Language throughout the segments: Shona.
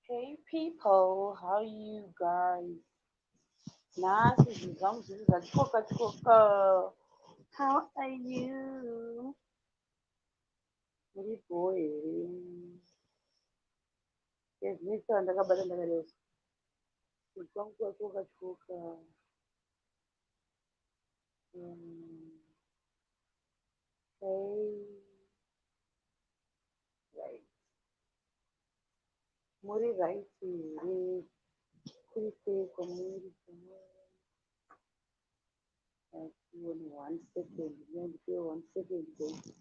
Hey people, how you guys? Nhasi zvinhu zvangu zviri zvatyoka tyoka. How are you? Muri bho here? Ezvinoita ndakabata ndakadai. Zvinhu zvangu zvatyoka tyoka. Hey. Right. Muri right here? Kuri sei kwamuri? One one second, ndipe one second guys.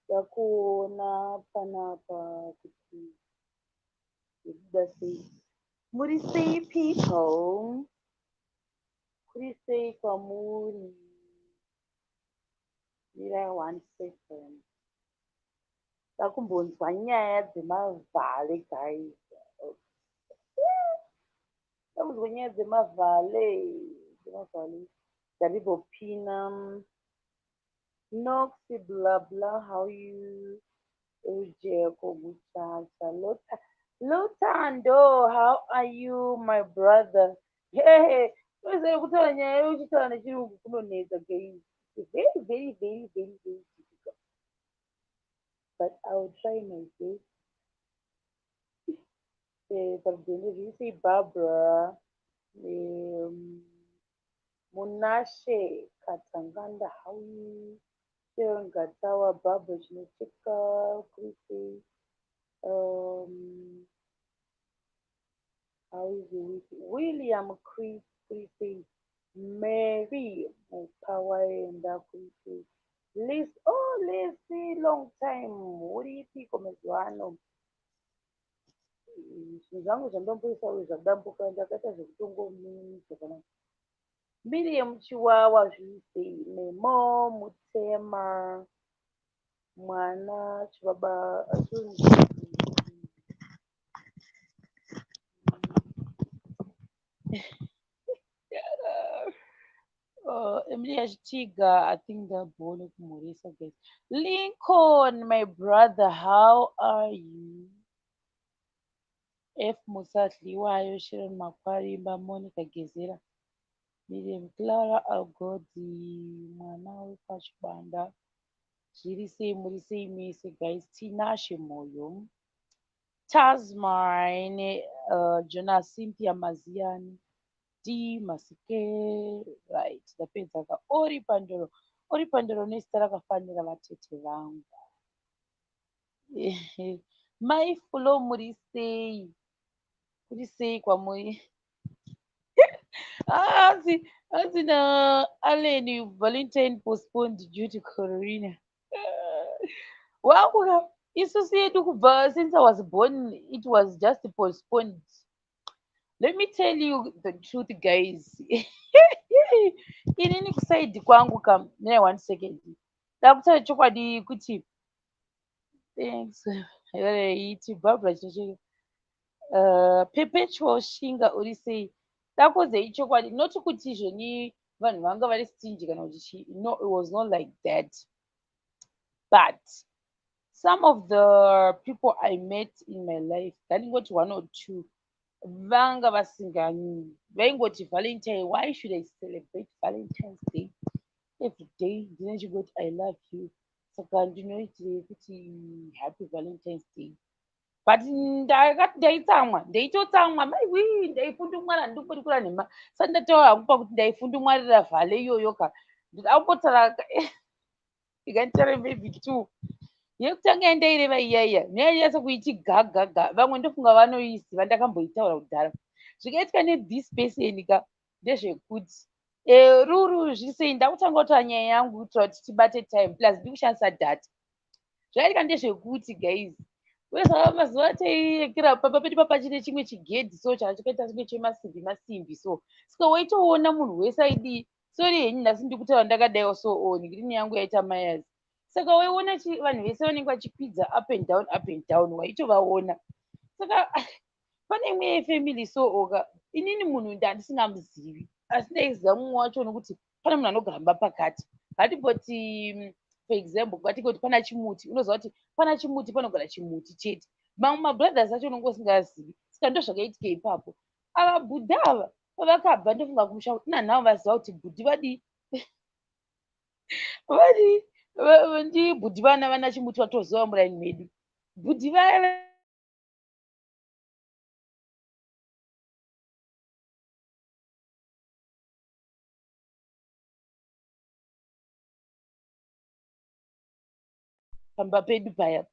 Ndakuona panapa kuti zvobuda sei. Muri sei people? Kuri sei kwamuri? Mirai one second. Ndakumbonzwa nyaya dzemavhale guys. Ndakunzwa nyaya dzemavhale. Dzemavhale. Ndarimbopina. Nox blah blah how you Ujeko Muchacha Lota Lutando, how are you my brother? Hey, unoziva kutaura nyaya uchitaura nechirungu kunonetsa guys. It's very very very very very difficult. But I will try my best. Pardon, zviri sei Barbara? Munashe Katanganda, how you? Sharon Gatawa, Barbara Chinocheka, kuri sei? How is your week? William Chris, kuri sei? Mary Mupawaenda, kuri sei? Liz, oh Lizzy, long time. Uripiko mazuva ano? Zvinhu zvangu zvandomboisa uyu zvadambuka ndakaita zvekutongomisa kana Miriam Chiwawa zviri sei? Memo Mutema mwana chibaba achiri Emilia Chitiga, I think ndabhone kumhoresa guys. Lincoln, my brother, how are you? F Musadliwayo, Sharon Makwarimba, Monica Gezera, Miriam Clara Algodi, mwana wepachibanda. Zviri sei muri sei mese guys? Tinashe Moyo, Tasmine, Jonas Cynthia Maziani, D Masike, right, ndapedza ka. Ori Pandoro, Ori Pandoro nezita rakafanira vatete vangu. Mai Flo muri sei? Kuri sei kwamuri? Hanzi hanzi na Allen Valentine postponed due to corona. Wangu isusu yedu kubva since I was born it was just postponed. Let me tell you the truth guys. Inini kuside kwangu kam mine one second. Ndakutaura chokwadi kuti thanks. Right, Barbara Chicheka. Perpetual Shinga uri sei? Ndakuudzai chokwadi not kuti izvoni vanhu vanga vari stingy kana kuti chii. No, it was not like that. But some of the people I met in my life, ndandingoti one or two, vanga vasinga vaingoti Valentine, why should I celebrate Valentine's Day every day? Ndinechingoti I love you. Saka ndinoitirei kuti happy Valentine's Day. But ndakati ndaitsamwa, ndaitotsamwa maiwi ndaifundumwara handikumbodi kura nhema. Sati ndataura hangu pakuti ndaifundumwarira vhale iyoyo ka. Ndambotaura ikanditaura maybe two. Yekutanga yandaireva iya iya ndainyatsa kuiti ga ga ga. Vamwe ndofunga vanoiziva ndakamboitaura kudhara. Zvikaitika nethis person ka ndezvekuti Ruru zvisei ndakutanga kutaura nyaya yangu kuitira kuti tibate time plus ndikushandisa data. Zvakaitika ndezvekuti guys wezva mazuva ataiekera pamba pedu papa chine chimwe chigedhi so changa chakaita kunge chemasimbi masimbi so saka waitoona munhu wese aidii sorry henyu nhasi ndikutaura ndakadaiwo so on green yangu yaita mayas saka waiona vanhu vese vanenge vachikwidza up and down up and down waitovaona saka pane imwe yefamily so oka inini munhu ndandisingamuzivi asi ndaiziva mumwe wacho nokuti pane munhu anogara mumba pakati ngatimboti for example ngatingoti pana chimuti unoziva kuti pana chimuti panogara chimuti chete mamwe mabrothers acho unonge usingazivi saka Saka ndozvakaitika ipapo. Ava bhudhi ava pavakabva, ndofunga kumusha nanhavo vaziva kuti bhudhi vadii, vadii, ndibhudhi vana vana Chimuti vatoziva muraini medu. Bhudhi vaya pamba pedu paya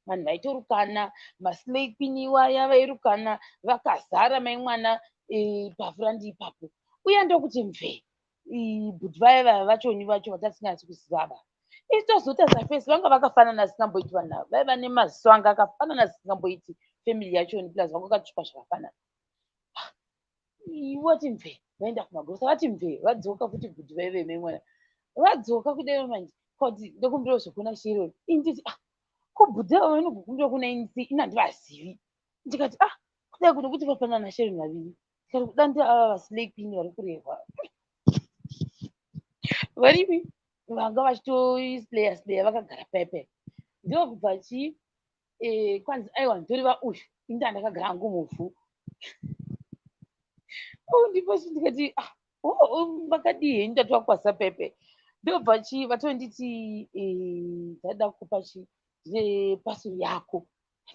vanhu vaitorukana, maslay queen iwaya vairukana vakazara mai mwana pafurandi ipapo. Uye ndokuti mve bhudhi vaya vaya vachoni vacho vatasinganatsi kuziva ava. Isi tozotarisa face, vanga vakafanana zisingamboiti. Vanhu ava vaiva nemaziso anga akafanana zisingamboiti, family yachoni, plus vanga vakatsvuka zvakafanana. Vati mve vaenda kumagrosa, vati mve vadzoka futi. Bhudhi vaive mai mwana vadzoka kudai manje kuti ndokumbirawo zvekuona Sharon. Ini nditi, ah, ko bhudhi ava vanokukumbira kuna ini sei? Ini handivazivi. Ndikati, ah, kudai kuno kuti vafanana naSharon vaviri. Ndikati kuda ndi ava vaslay queen vari kurehwa varipi, vanga vachitoisleya sleya vakagara paipai. Ndokubva chi kwanzi aiwa, ndoriva uyu. Ini ndakagara hangu muvhu. Ndipo ndikati, ah, vakadii henyu? Ndati vakwazisa paipai. Ndobva chi vatonditi, ndada kukupa chi, ndine parcel yako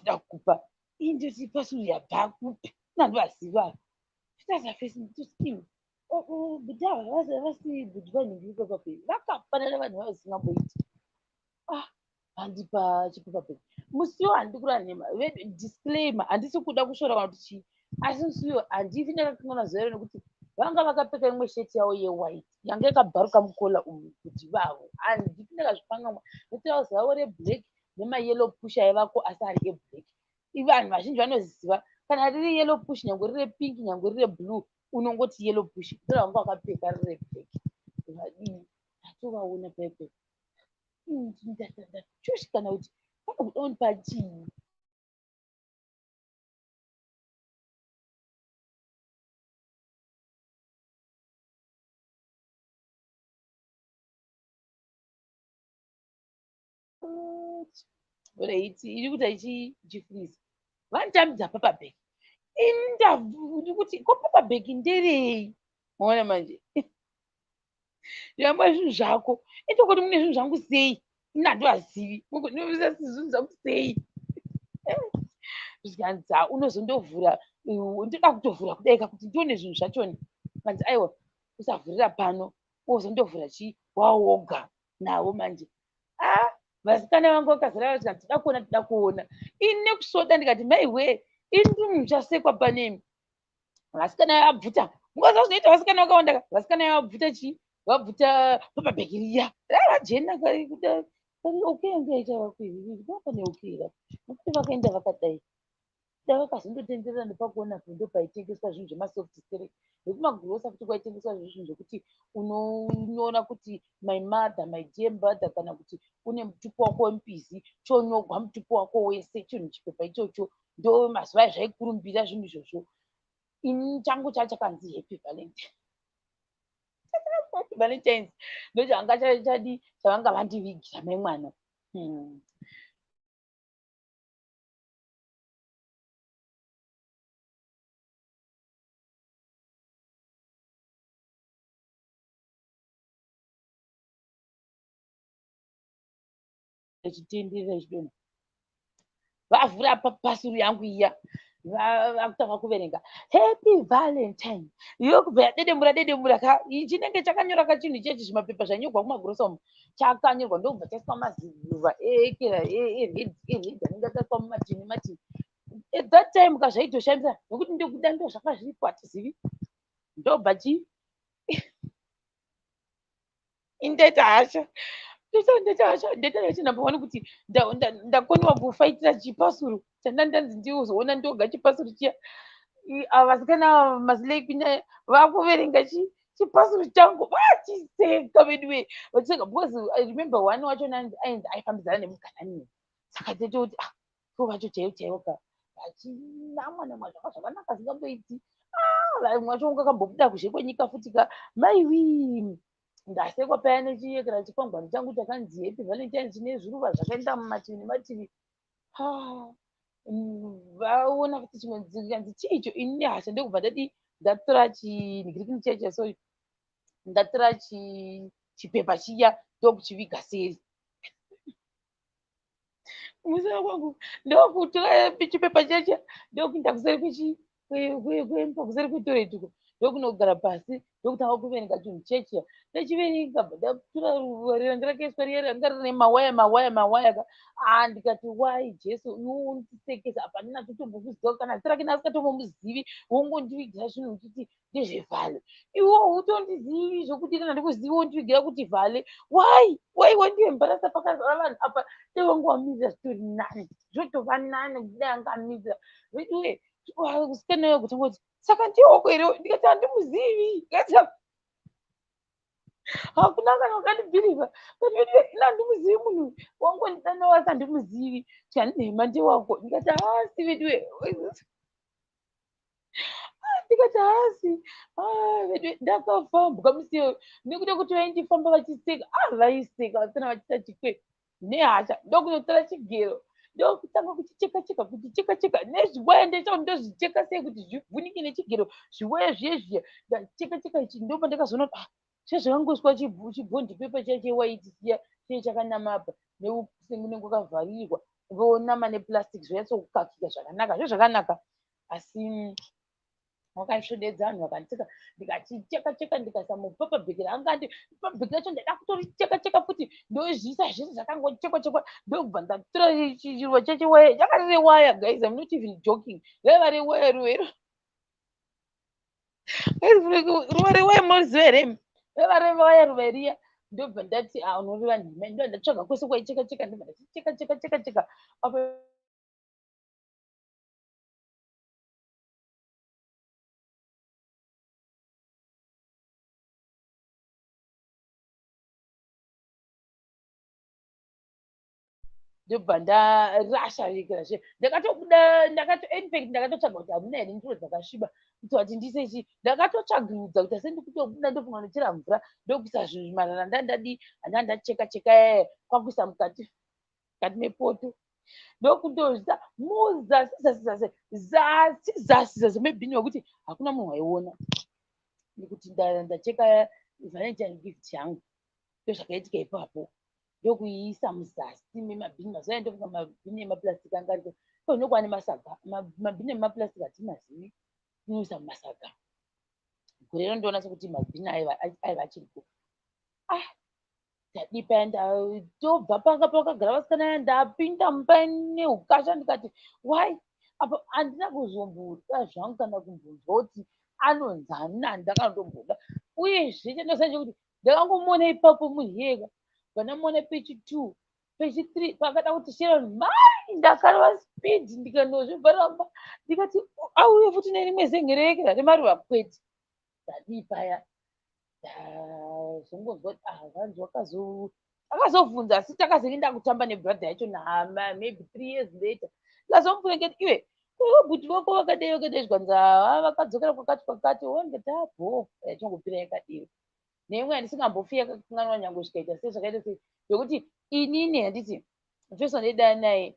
ndada kukupa. Ii ndoti parcel yabva kupi? Nandivaziva. Titaza face, ndoti iwe bhudhi ava vasi bhudhi vanhingi ipapape, vakafanana vanhu vavasingamboiti. Ah, vandipa chipaper bag musiwo. Handidi kureva nhema, disclaimer, handisi kuda kusvora kana kuti chii, asi musiwo handifi ndakakanganwa zuva iro, nekuti vanga vakapfeka imwe sheti yavo yewhite yanga yakabvaruka mukola umu. Bhudhi vavo handifi ndakazvikanganwa, netirauzi ravo reblack nemayellow push aivako, asi ari eblack. Vanhu vazhinji vanoziva kana riri yellow push, nyange riri repink, nyange riri reblue, unongoti yellow push. Ndoranga vakapfeka riri reblack. Vadii, ndatovaona paipai, ndashushikana kuti vanokuda kundipa chii. Right, iri kuita ichifreeza. Vanditambidza paper bag. Ini kuti ko paper bag nderei? Maona manje, yamba zvinhu zvako itokoti mune zvinhu zvangu sei? Ini handivazivi, zvinhu zvangu sei? Zvikanzi unozondovhura. Ndoda kutovhura kudai ka kuti ndione zvinhu zvachoni. Kanzi aiwa, usavhurira pano, wozondovhura chi wawoga navo manje. A, vasikana vangu vakazara vachikati toda kuona, toda kuona. Ini nekusoda ndikati, maiwe, ini ndini muchasekwa panemi. Vasikana vabvuta, mungaziva zvinoita vasikana vakawanda ka. Vasikana vabvuta chii, vabvuta paper bag riya rava jena kuda okay, yanga yaita pane okay ra, nokuti vakaenda vakadai da, vakazondotenderera nepakuona ndo paitengeswa zvinhu zvemasoft sterek nekumagrosa futi kwaitengeswa zvinhu zvekuti unoona kuti my mother, my dear mother, kana kuti une mutupo wako wemupizi, chonyogwa mutupo wako wese, chinhu chipepa ichocho. Ndo mazuva azvaikurumbira zvinhu izvozvo. Ini changu chachakanzi happy Valentine, Valentines, ndochanga chadi chavanga vandivigira mai mwana. Ichitenderera ichidonha, vavhura parcel yangu iya, vakutanga kuverenga happy Valentine. Iyo kubva yadedemura dedemura ka, chinenge chakanyora kachinhu ichechi, zvimapepa zvanyorwa kumagrosa umu, chakanyorwa ndokubva chaiswa maziruva ekera ered ered anenge akaiswa mumatini matini. At that time kazvaitoshamisa nekuti ndokuda ndo zvanga zviripo, hatizivi. Ndobva chi indaita hasha, ndaita hasha, ndaita hasha number one kuti ndakoniwa kufaitira chiparcel chanda ndanzi ndizoona ndoga chiparcel chiya. Ava vasikana maslay queen vakuverenga chiparcel changu vachiseka vedu we, vachiseka because I remember one wachona ainzi aifambidzana nemuganani. Saka tetoti, ah, ko vacho chaivo chaivo ka, vachinamwa namwa zvanga zvakanaka zingamboiti. Vamwe vacho unga kambobuda kuzhe kwenyika futi ka. Maiwi, ndasekwa paya nechiyekera chikwangwani changu chakanzi happy Valentine, chine zviruva zvakaenda mumativi nemativi. Vaona kuti chimwe ndikanzi chii icho, ini nehasha ndokubva ndadii, ndatora chinhikirikini chiya, sorry, ndatora chipepa chiya ndokuchiviga seri kumusana kwangu, ndokutora chipepa chiya chiya ndokuenda kuseri kwemba, kuseri kwetoilet uko, ndokunogara pasi, ndokutanga kuverenga chinhu chiya chiya. Ndachiverenga, ndatora ruva ranga rakaiswa riya ranga rine mawaya mawaya mawaya ka. Ah, ndikati, "Wai Jesu, iwe unondisekesa apa, handina kutombokuziva kana zita rake, ndasikatombomuzivi, wongondivigira zvinhu uchiti ndezvevhale. Iwe utondizivi zvokuti kana ndikuzivi wondivigira kuti vhale. Why, why wandiembarasa pakazara vanhu apa? Dai wanga wamirira zvitori nani, zvotova nani kuti dai anga amirira." Veduwe, musikana uyo kutanga kuti, "Saka ndiwoko here?" Ndikati, "Handimuzivi." Ndikati, "Hakuna kana wakandibhirivha." Kati, "Veduwe, ina handimuzivi munhu wangondidana wasi, handimuzivi." Tikanzi, "Ndewako." Ndikati, "Haasi, veduwe." Ndikati, "Haasi veduwe." Ndakafambwa musi iyoyo nekuda kuti vaindifamba vachiseka. Vaiseka vasikana vachiita chikwe nehasha. Ndokunotora chigero, ndokutanga kuchicheka cheka, kuchicheka cheka nezviwaya. Ndechao ndozvicheka sei kuti zvivhunike nechigero, zviwaya zviye zviya. Ndacheka cheka ichi, ndopa ndakazoona kuti ah, zvakangoiswa chibond paper chiya chewhite chiya chiye chakanama apa neunenge wakavharirwa, vonama neplastic, zvinyatsokukakika zvakanaka, zvo zvakanaka. Asi wakasvodedza vanhu vakandiseka. Ndikachicheka cheka, ndikaisa mupaper bag ranga ndi paper bag racho, ndada kutoricheka cheka futi, ndozviisa zvese zvakangochekwa chekwa. Ndobva ndatora chiruva chechewaya, chakari rewaya. Guys, I'm not even joking, raiva rewaya ruva iro, ruva rewaya munoriziva here? Raiva rewaya ruva riya. Ndobva ndati, "A, unoreva nhema." Ndobva ndatsvaga kwese kwaicheka cheka, ndobva ndachicheka cheka cheka cheka apa. Ndobva ndarasha zve, ndakatobuda, ndakato infact ndakatotsvaga kuti hamuna here ndiro dzakasviba kuti vati ndiise chi. Ndakatotsvagurudza kuti asi ndikutobuda, ndofunga ndochera mvura, ndokuisa zvinhu zvimarara ndandadi handa ndacheka cheka yaya, kwakuisa mukati mukati mepoto, ndokutozvisa muzasi zasi zasi zasi zasi zasi mebhini, wekuti hakuna munhu waiona nekuti ndacheka Valentine gift yangu. Ndozvakaitika ipapo, ndokuiisa muzasi memabhini. Mazuva aya ndofunga mabhini emaplastic anga ariko ko ndokuva nemasaga. Mabhini emaplastic hatimazivi, tinoisa mumasaga. Gore rino ndoona sekuti mabhini aiva achiriko. Ah, tadipa, tobva panga pakagara vasikana aya, ndapinda mumba neukasha. Ndikati, "Wai?" Apa handina kuzomboda zvangu kana kumbonzwa kuti anonzi ani, ndakandomboda. Uyezve chandinoziva chekuti ndakangomuona ipapo munhu iyeka, bva pechi two, pechi three, pakada kuti Sharon mai, ndakarova speed, ndikanozvibvaramba. Ndikati auye futi nerimwe zengereke remaruva, kwete. Ndadii paya, ndazongonzwa kuti ah, vanzi akazobvunza, asi takazenge ndakutamba nebrother yacho maybe 3 years later. Ndikazomubvunza ndikati, "Iwe, bhuti vako vakadai vakadai?" Zvikanzi, "Haa, vakadzokera kwakati kwakati." Ndikati, "Abho, yachongopira yakadiro." Neimwe handisingambofi yakakanganwa, nyange zvikaita sei, zvakaita sei, zvekuti inini handiti first wandaidana naye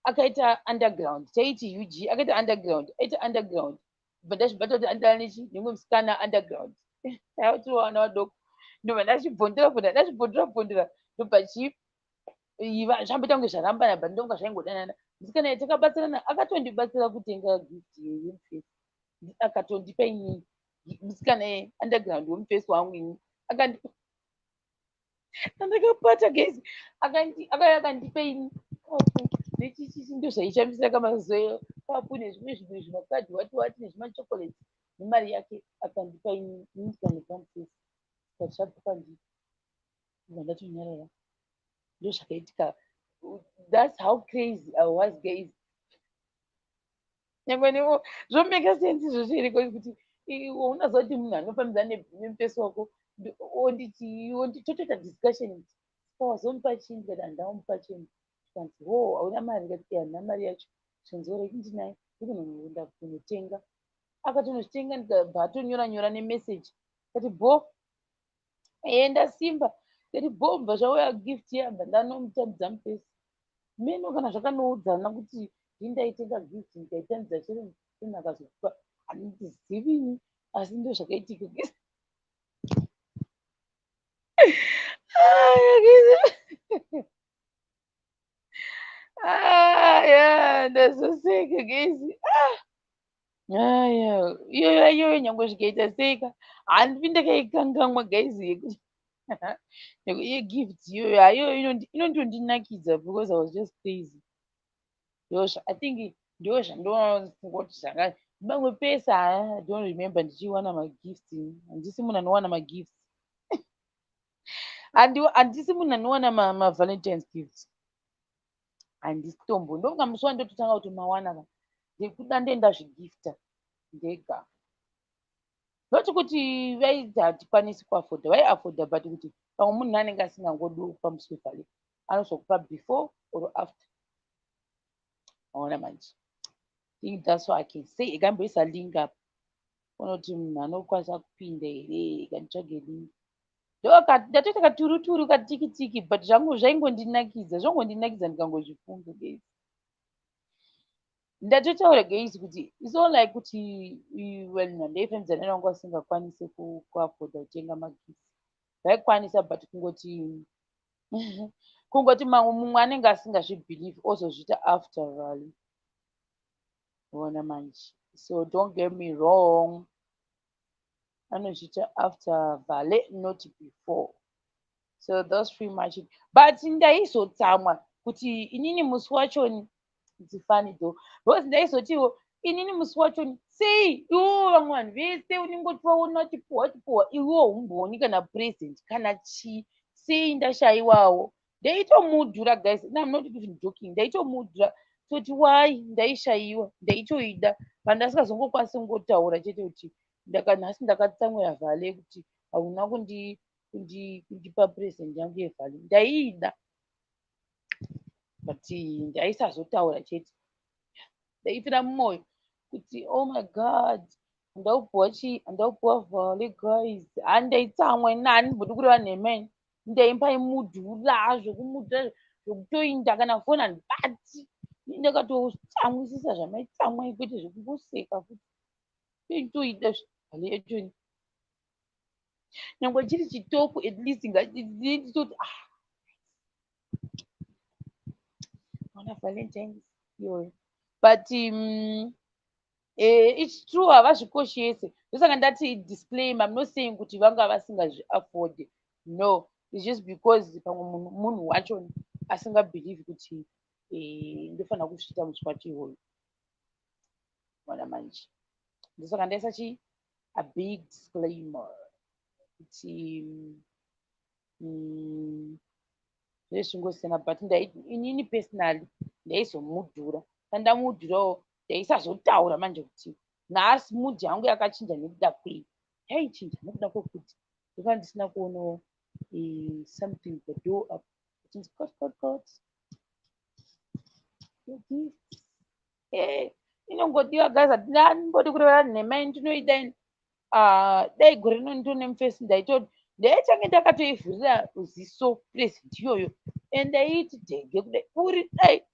akaita underground, taiti ug, akaita underground, aita underground, bva ndazvibata kuti andidana nechi nemumwe musikana underground. Taiva vana vadoko. Ndobva ndachibvondera bvondera, ndachibvondera bvondera, ndobva chi zvamboita kunge zvarambana, but ndonga zvaingodanana. Musikana iye takabatsirana, akatondibatsira kutenga gift yemufesi, akatondipa inini. Musikana iye underground wemufesi wangu ini akandipa, andakapata guys, akauya akandipa ini kapu nechichichi, ndozvaishambisira kamazuva, kapu nezvimwe zvimwe zvimakadhi, wati wati, nezvimachocolate, nemari yake akandipa ini. Ini ndikanopa mufesi, tikati zvabva kwandiri, ndobva ndatonyarara. Ndozvakaitika. That's how crazy I was, guys. Nyangwe newo zvomake sense izvozvo here, kuti unoziva kuti munhu anofambidzana nemufesi wako, onditi totoita discussion, "Saka wazomupa chii?" Ndikati, "Handamupa chinhu." Zvikanzi, "Ho, hauna mari?" Ndikati, "Handina mari yacho." Zvikanzi, "Alright, ndinayo, ndikunoenda kunotenga." Akatonozvitenga, ndikabva atonyora nyora nemeseji kati, "Bho, enda simba." Ndikati, "Bho." Bva zvauya gift yabva, ndanomutambidza mufesi meno kana zvakanoudzana kuti Ndindaitenga gift ndikaitambidza chero munhu akazokupa, handizivini, asi ndo zvakaitika. Aya, ndazoseka guys. Aya, iyoyo iyoyo nyangwe zvikaita seika, handifi ndakaikangamwa guys, yekuti yegift iyoyo. Iyoyo inondondinakidza because I was just crazy. I think ndo zvandinofunga kuti zvanga pamwe pese. I don't remember ndichiwana magifts. Handisi munhu anowana magifts, handisi munhu anowana maValentines gifts, handisi tombo. Ndofunga musi wandototanga kuti mawana ka, ndekuda ndendazvigifta ndega, not kuti vaiti hatikwanisi kuafforda. Vaiafforda, but kuti pamwe munhu anenge asingangodi kupa musi wevhale, anozokupa before or after. Maona manje, think that's what I can say. Ikamboisa link apa, unoti munhu anokwanisa kupinda here? Ikanditsvage link. Ndatoita katuruturu katikitiki, but zvangu zvaingondinakidza, zvongondinakidza ndikangozvifunga guys. Ndatotaura guys kuti it's not like kuti vanhu vandaifambidzana navo vasingakwanisi kuafforda kutenga magifts. Vaikwanisa, but kungoti mamwe mumwe anenge asingazvibelieve, ozozviita after vale. Ona manje, so don't get me wrong, anozviita after vale, not before. So that's pretty much it. But ndaizotsamwa kuti inini musi wachoni, it's funny though, because ndaizotiwo inini musi wachoni, sei iwo vamwe vanhu vese unenge uchivaona uchipuhwa uchipuhwa, iwewo humbooni kana present kana chii? Sei ndashayiwawo? Ndaitomudhura guys. No, I'm not even joking. Ndaitomudhura toti why ndaishayiwa, ndaitoida vanhu, ndasingazongokwanisi kungotaura chete kuti nhasi ndakatsamwira vhale kuti hauna kundipa present yangu yevhale. Ndaiida, but ndaisazotaura chete. Ndaifira mumwoyo kuti oh my God, handaupuwa chii? Handaupuwa vhale guys. Handaitsamwa ini, handimbodi kureva nhema ini. Ndaimbaimudhura zvokumudhura zvokutoinda, kana foni handibati. Ndakatotsamwisisa zvamaitsamwa, kwete zvekungoseka futi. Toida vhale yacho, nyangwe chiri chitopu, at least ngatitoti ah, ona Valentines iyoyo. But it's true, havazvikoshese. Ndosaka ndati disclaimer, I'm not saying kuti vanga vasingazviafford. No, it's just because pamwe munhu wacho asingabelieve kuti ndofanira kuzviita musi wacho iwoyo. Ona manje, ndosaka ndaisa chi a big disclaimer kuti zvezvingosiyana. But inini personally ndaizomudhura. Pandamudhurawo, ndaisazotaura manje kuti nhasi mood yangu yakachinja nekuda kwei. Yaichinja nekuda kwekuti ndokanga ndisina kuonawo something padoor up achinzi kot kot kot, your gifts. Inongodiwa guys, handinambodi kureva nhema ini, ndinoida ini. Dai gore rino nditone mufesi, ndaichange ndakatoivhurira ziso present iyoyo, and ndaiiti dhege kudai uri dai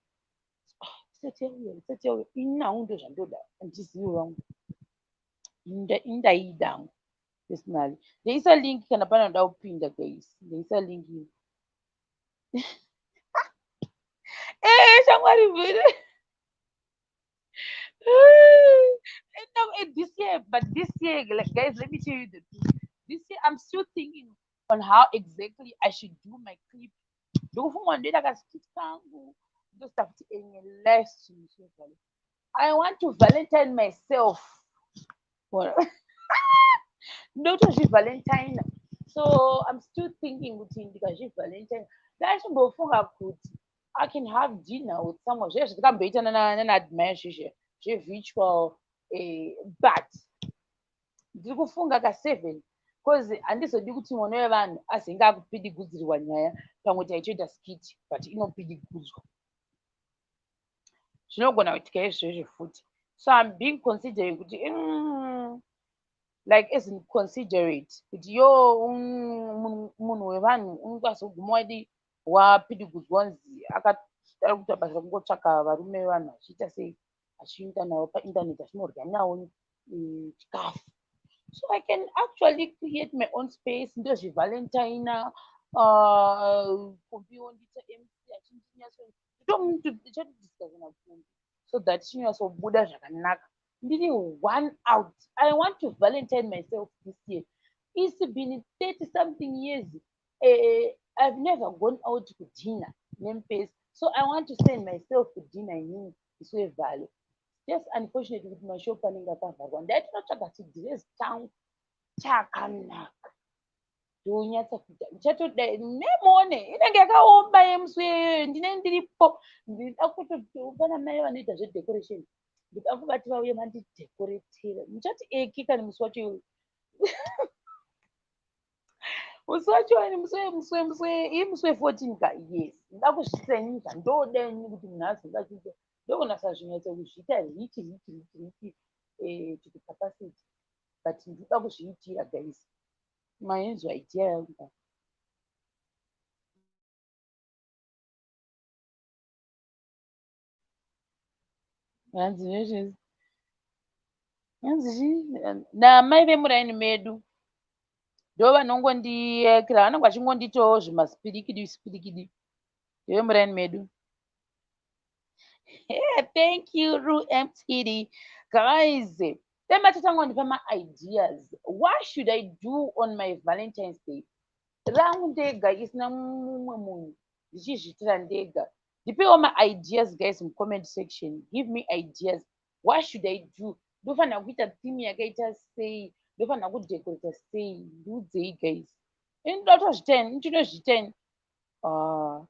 isati yauya, isati yauya. Ini hangu ndo zvandoda, handizivi vangu, indaida hangu personally. Ndaisa link kana pane anoda kupinda guys, ndaisa link iyi. Shamwari vhuri and this year, but this year, like, guys, let me tell you the truth, this year I'm still thinking on how exactly I should do my clip. Ndikufunga ndoita kaskit kangu, ndosta futi enye live stream. I want to valentine myself, ndotozvivalentine. So I'm still thinking kuti ndikazvivalentine, ndachimbofunga kuti I can have dinner with someone, zviye zvatikamboita nanaadmire zvezve zvevirtual, but ndiri kufunga ka7 because handizodi kuti mwana wevanhu azenge akupidigudzirwa nyaya. Pamwe taitoita skit, but inopidigudzwa, zvinogona kuitika izvozvo futi. So I'm being considering kuti like as in considerate kuti yo munhu wevanhu unokwanisa kuguma wadi wapidigudzwa nzi. Ari kuita basa rekungotsvaka varume vevanhu achiita sei, achienda navo paindaneti, achinorya navo chikafu. So I can actually create my own space, ndozvivalentine Kumbi wondiita MC, achindinyatso ndichatodiscussa naKumbi so that chinyatsobuda zvakanaka. Ndiri one out. I want to valentine myself this year. It's been 30 something years, I've never gone out kudinner nemupesi, so I want to send myself kudinner inini musi wevhale. Just unfortunate kuti mashopu anenge akavharwa. Ndaitonotsvaga chidhirezi changu chakanaka, ndonyatsa kuita. Ndichatodai nemuone inenge yakaomba yemusi iyoyo. Ndine ndiripo, ndida kutopana mai vanoita zvedecoration, ndida kuvati vauye vandidhekoretera. Muchati eki kani musi wacho iyoyo, musi wacho wani, musi we14 ka. Yes, ndoda kuzviitira inini zvandoda inini, kuti munhu azonge achiita, ndokunasa zvinyatso kuzviita richi richi richi richi to the capacity, but ndinoda kuzviitira. Guys, mainzwa idea yangu? Hanzi nezvezi, hanzi chii? Namai vemuraini medu ndo vanongondiyekera, vanenge vachingonditawo zvimasipirikidi sipirikidi, ndevemuraini medu. Yeah, thank you, Ru MTD. Guys, then matatanga kundipa ma-ideas. What should I do on my Valentine's Day rangu ndega, isina mumwe munhu, ndichizviitira ndega? Ndipewo ma-ideas, guys, mucomment section. Give me ideas. What should I do? Ndofanira kuita theme yakaita sei? Ndofanira kudhekoreta sei? Ndiudzei, guys. Ini ndoda kutozviita ini, ndinozviita ini. Ah,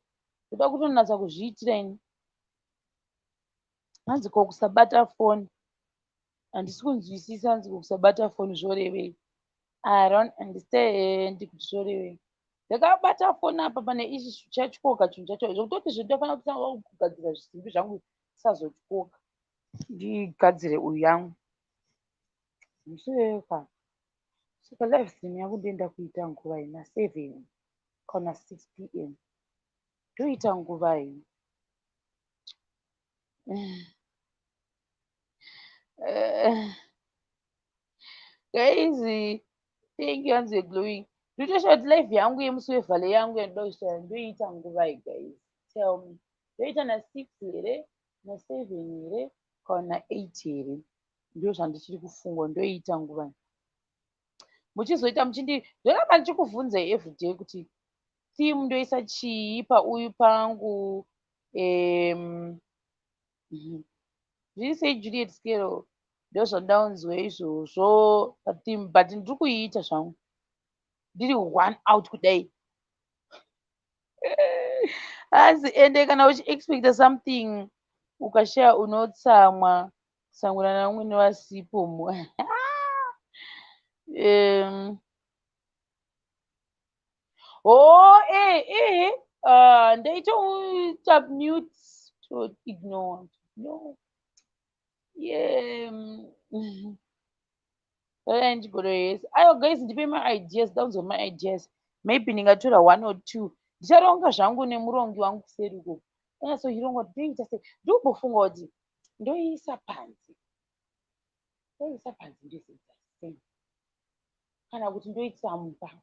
ndoda kutonatsa kuzviitira ini. Hanzi ko kusabata foni? Handisi kunzwisisa. Hanzi ko kusabata foni zvorevei? I don't understand kuti zvorevei. Ndakabata foni apa, pane ichi chatyoka, chinhu chacho, zvekutoti zvindofanira kutanga kugadzira zvisimbi zvangu zvisazotyoka, ndigadzire uyu yangu museka. Saka live stream yangu ndoenda kuita nguvai? Na7 kana 6 p.m. ndoita nguvai? Guys, thank you. Hanzi glowing. Ndotosha kuti live yangu yemusi wevhale yangu yandoda kuita, ndoita nguvai? Guys, tell me. Ndoita na6 here, na7 here, kana na8 here? Ndo zvandichiri kufunga. Ndoita nguvai? Muchizoita muchindi, ndoramba ndichikuvhunzai everyday kuti theme ndoisa chii pauyu pangu. Zviri sei, Juliet Scale? Ndo zvandaunzwa izvozvo patheme, but ndiri kuiita zvangu ndiri one out kudai. Asi ende kana uchiexpecta something ukashaya, unotsamwa kusangana navamwene vasipo. Oh, ndaitoita mute to ignore. No, yeah. Ndigoro yese. Aiwa guys, ndipe maideas, ndaunzwa maideas. Maybe ndingatora one or two. Ndicharonga zvangu nemurongi wangu kuseri uko, anyatsochironga kuti ndoita sei. Ndombofunga kuti ndoiisa panze, ndoiisa panze, ndoizoita sei, kana kuti ndoisa mumba,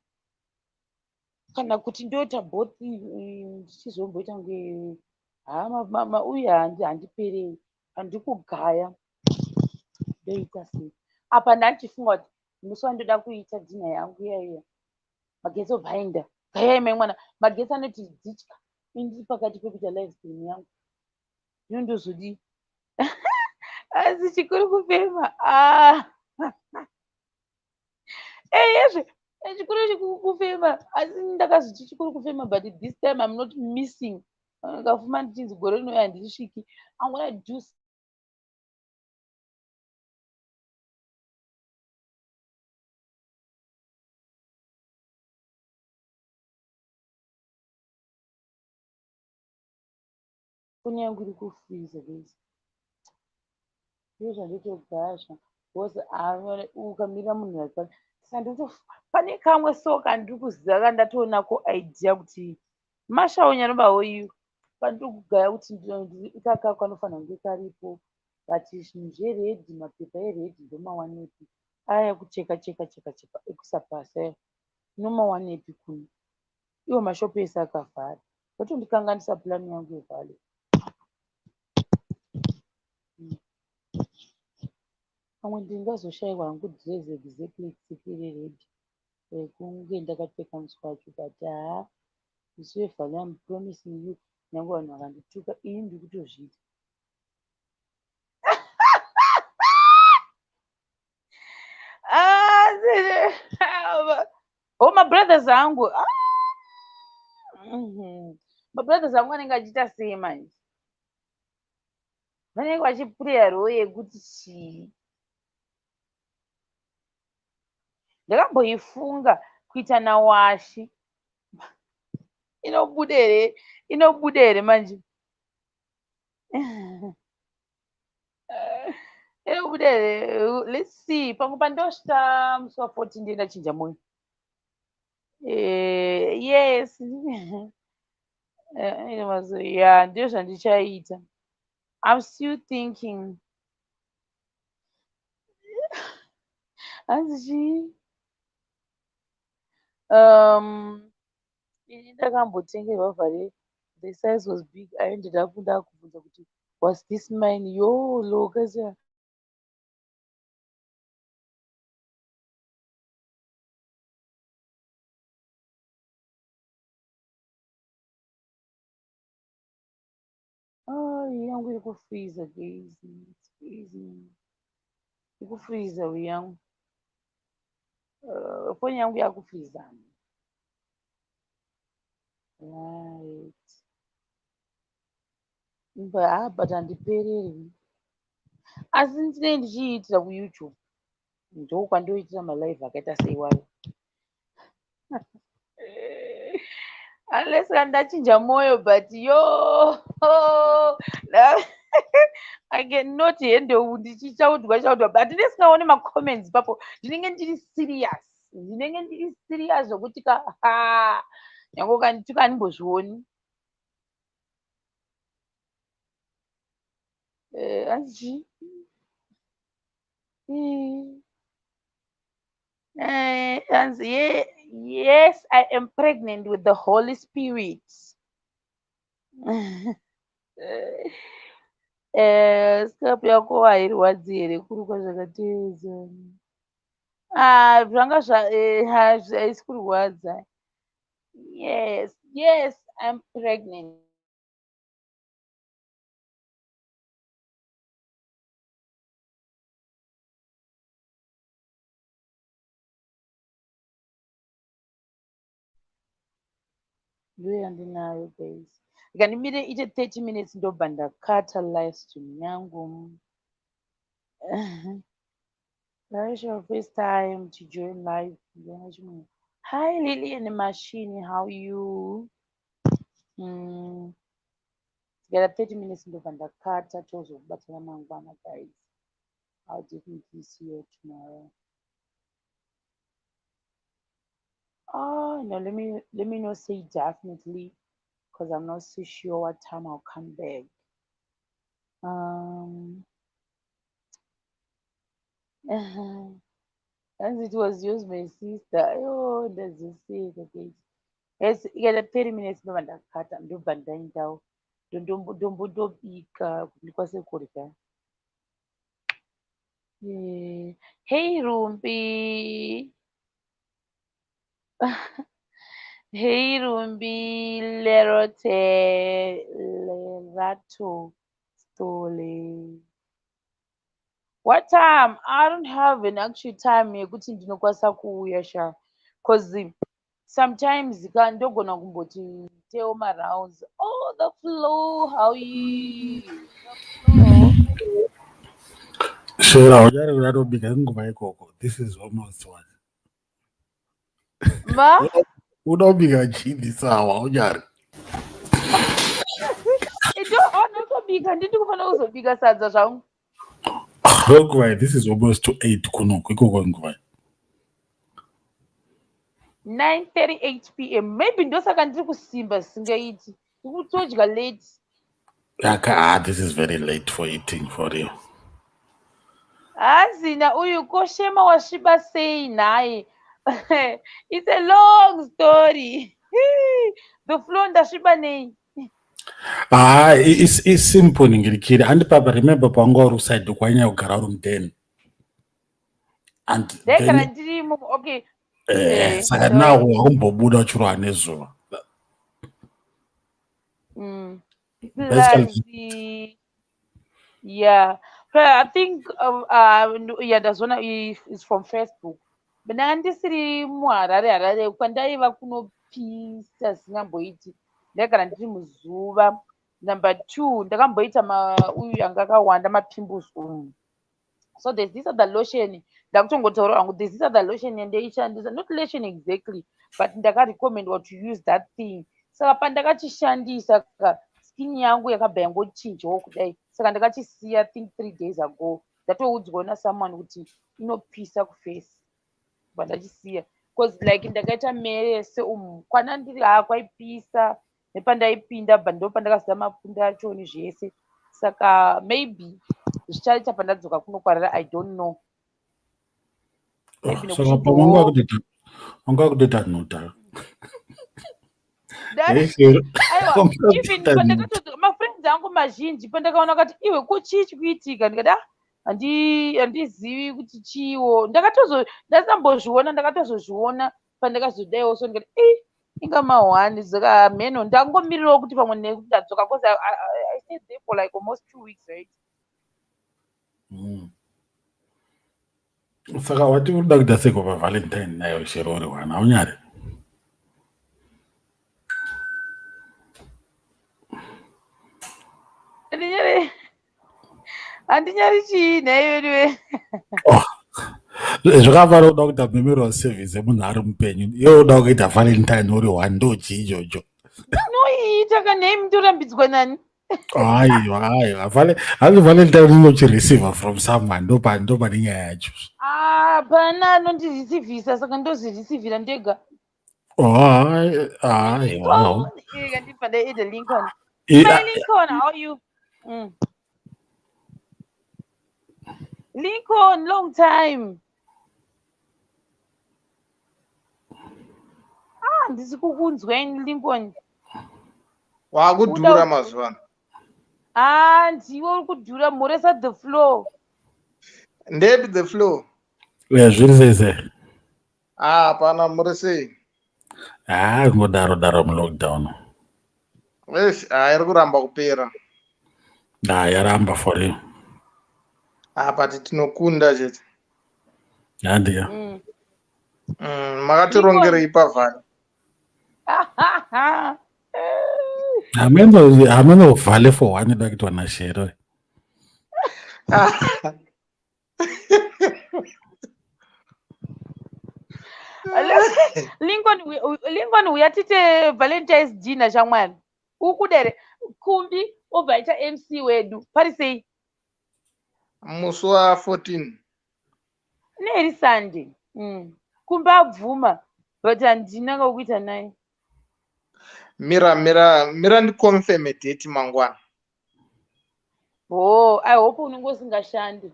kana kuti ndoita both. Ndichizomboita kunge ha uyu handipereri, handikugaya. Ndoita sei apa? Ndandichifunga kuti musi wandoda kuita dinner yangu iya iya, magetsi obva aenda. Gayai mai mwana, magetsi anoti dzitya, ini ndiri pakati pekuita live stream yangu. Zvino ndozodii? Asi chikuru kufema. Ah. Eyezve, chikuru kufema, asi ndakazoti chikuru kufema, but this time I'm not missing. Ngafuma ndichinzi gore rinouya handisviki. I'm gonna do foni yangu iri kufreeza, guys. Ndizvo zvanditogaya, because ukamirira munhu ari saka pane kamwe so kandiri kuziva kandatoonako idea kuti mashawo nyarubawo iyo. Pandiri kugaya kuti ikaka kanofanira kunge karipo, but zvinhu zveredhi, mapepa eredhi ndomawanepi? Aya ekucheka cheka cheka cheka ekusapasa aya unomawanepi kuno? Iwo mashopu ese akavhara. Vatondikanganisa plan yangu yevhale. Pamwe ndingazoshayiwa hangu dress exactly exactly reredhi rekunge ndakapfeka musi wacho, but haa, musi wevhale I'm promising you, nyange vanhu vakandituka, ini ndiri kutozviita. Ah, oh, mabrothers angu, ah, mabrothers angu anenge achiita sei manje? Vanenge vachipureya role yekuti chii? Ndakamboifunga kuita nawashi. Inobuda here? Inobuda here manje? Inobuda here? Let's see. Pamwe pandosvika musi wa14 ndiye ndachinja moyo. Yes. Yeah, ndizvo zvandichaita. I'm still thinking. Hanzi chii? Ini ndakambotengerwa vhare, the size was big. I ended up ndakubvunza kuti was this mine? Yo, lokacha. Oh, yangu iri kufreezer, guys. It's freezing. Iri kufreezer yangu. Foni yangu yakufreezer. Right. But, ah, but handipererwi. Asi ndinenge ndichiitira kuYouTube. Ndokwandoitira malive akaita seiwayo. Unless kana ndachinja moyo, but yo, I cannot handle ndichichaudwa chaudwa, but ndisingaoni macomments ipapo. Ndinenge ndiri serious, ndinenge ndiri serious zvokuti ka ha, nyange ukandituka handimbozvioni. Hanzi chii? Hanzi yes, I am pregnant with the Holy Spirit. Scalp yako hairwadzi here kurukwa zvakateedza? Ah, zvanga zva haisi kurwadza. Yes, yes, I'm pregnant. Ndiyo yandinayo, guys. Ikandimire ite 30 minutes, ndobva ndakata live stream yangu. That is your first time to join live. Hi Lily Machine, how you? Tikaita 30 minutes ndobva ndakata, tozokubatana mangwana, guys. I'll definitely see you tomorrow. Oh no, let me not say definitely because I'm not so sure what time I'll come back. As it was yours, my sister. Oh, ndazoseka, guys. Yes, ikaita 30 minutes ndobva ndakata, ndobva ndaendawo ndombondobika kuti ndikwanise kurya. Hey Rumbi. Hey Rumbi, Lerote, Lerato Stole. What time? I don't have an actual time yekuti ndinokwanisa kuuya sha. 'Cause sometimes ka ndogona kumboti tewo marounds. Oh, the flow, how you? The flow. Shera, uchari kudatobika nguva ikoko. This is almost what? Ma? Uda kubika chii sawa unyari? Ndo anotobika, nditi kufanira kuzobika sadza zvangu. Nguva, this is almost to 8 kunoku, ikoko nguva. 9:38 p.m. Maybe ndosaka ndiri kusimba zvisingaiti. Ndikutodya late. Aka, ah, this is very late for eating for real. Hanzi uyu koshema wasviba sei nhaye? It's a long story. The floor ndasviba nei? Ah, it's simple ningirikiri. Handi papa remember pawanga uri uside kwanyanya kugara uri mudeni. And Ndaigara ndirimo, okay. Saka now wakumbobuda uchirwa nezuva. Plus, yeah, but I think yeah, ndazona is from Facebook. But ndanga ndisiri muHarare Harare kwandaiva kunopisa zvisingamboiti. Ndaigara ndiri muzuva. Number 2, ndakamboita uyu anga akawanda mapimples umu. So there's this other lotion, ndakutongotaura hangu, there's this other lotion yandaishandisa, not lotion exactly, but ndakarecommendwa to use that thing. Saka pandakachishandisa ka, skin yangu yakabva yangochinjawo kudai. Saka ndakachisiya I think 3 days ago. Ndatoudzwa nasomeone kuti inopisa kuface. But ndachisiya. Because like ndakaita mese umu, kwana ndiri kwaipisa, nepandaipinda but ndo pandakaziva mapfunde acho nezvese. Saka maybe zvichaita pandadzoka kunokwarira, I don't know. Maybe Saka pamwe wanga kutoita nhuta. Aiwa, even pandakatodzoka mafriends angu mazhinji pandakaona kati iwe ko chii chikuitika, ndikati handizivi kuti chiwo. Ndasambozviona, ndakatozozviona pandakazodaiwo so ndikati inga mahwani saka mheno ndangomirirawo kuti pamwe nekuti ndadzoka because I stayed there for like almost 2 weeks, right? Saka wati uri kuda kuita seko paValentine nayo chero uri wana haunyari? Handinyari chii nhai anyway. Zvakafanira kuda kuita memorial service yemunhu ari mupenyu, iwe uda kuita Valentine uri one, ndo chii ichocho? Noiita kanhai mutorambidzwa nani? Aiwa, aiwa, hanzi Valentine unochireceiver from someone, ndo pane nyaya yacho. Hapana anondirisivhisa, saka ndozvirisivhira ndega. Aiwa. Ndibva ndaida Lincoln. Hi Lincoln, how are you? Lincoln, long time. Ndisi kukunzwa ini Lincoln. Wakudhura mazuva ano. Ndiwe uri kudhura, mhoresa the floor. Ndepi the floor? Zviri sei sei? Hapana, muri sei? Ngodaro daro mulockdown. Eish, iri kuramba kupera. Yaramba for real. But tinokunda chete. Handiya. Makatirongerei pavhani? Hameno vhale for one ida kuitwa naShero. Lincoln, uya tite Valentine's dinner shamwari. Ukudere Kumbi obva aita MC wedu. Pari sei? Musi wa14. Neri Sunday. Kumbi abvuma, but handina kakuita naye. Mira, mira, mira, ndiconfirme date mangwana. Oh, I hope unenge usingashandi.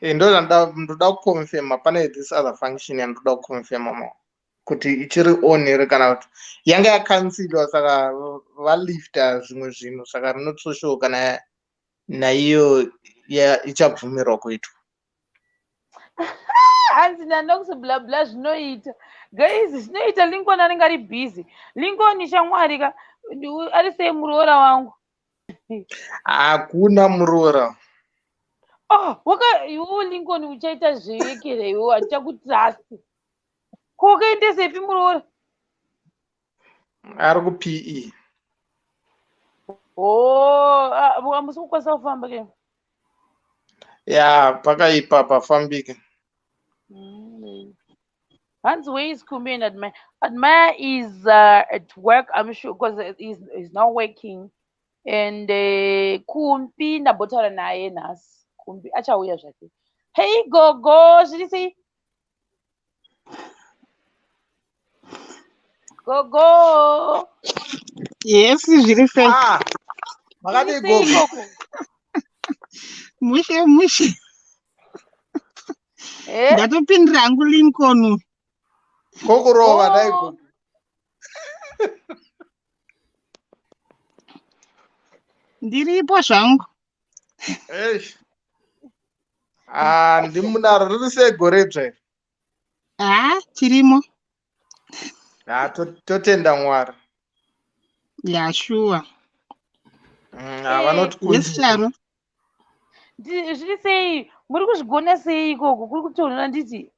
Ndo ndoda kuconfirma, pane this other function yandoda kuconfirma mo kuti ichiri on here kana kuti yanga yakansilwa, saka valifta zvimwe zvinhu, saka I'm not so sure kana naiyo ichabvumirwa kuitwa. Hanzi nanox bla bla zvinoita guys, zvinoita. Lincoln anenge ari busy. Lincoln shamwari ka, ari sei muroora wangu? Hakuna muroora. Oh, waka iwo Lincoln uchaita zvekere iwo, handichakutrust. Ko wakaendesepi muroora? Ari kuPE. Oh, hamusi kukwanisa kufamba ke? Ya, pakaipa, pafambike. Hanzi, where is Kumbi and Admire? Admire is at work, I'm sure, because he's not working. And Kumbi ndambotaura naye nhasi. Kumbi achauya zvake. Hey Gogo, zviri sei? Gogo. Yes, zviri sei? Ah, makadii gogo? Mushe mushe. Eh? Ndatopindira hangu Lincoln. Kokurova dai gogo. Ndiripo zvangu. Eish. Ah, ndimunaro riri sei gore idzva iri? Ah, tirimo. Ah, totenda Mwari. Ya, sure. Ah, vanotikundisa. Yes, Sharo. Zviri sei? Muri kuzvigona sei ikoko? Kuri kutonhora nditi?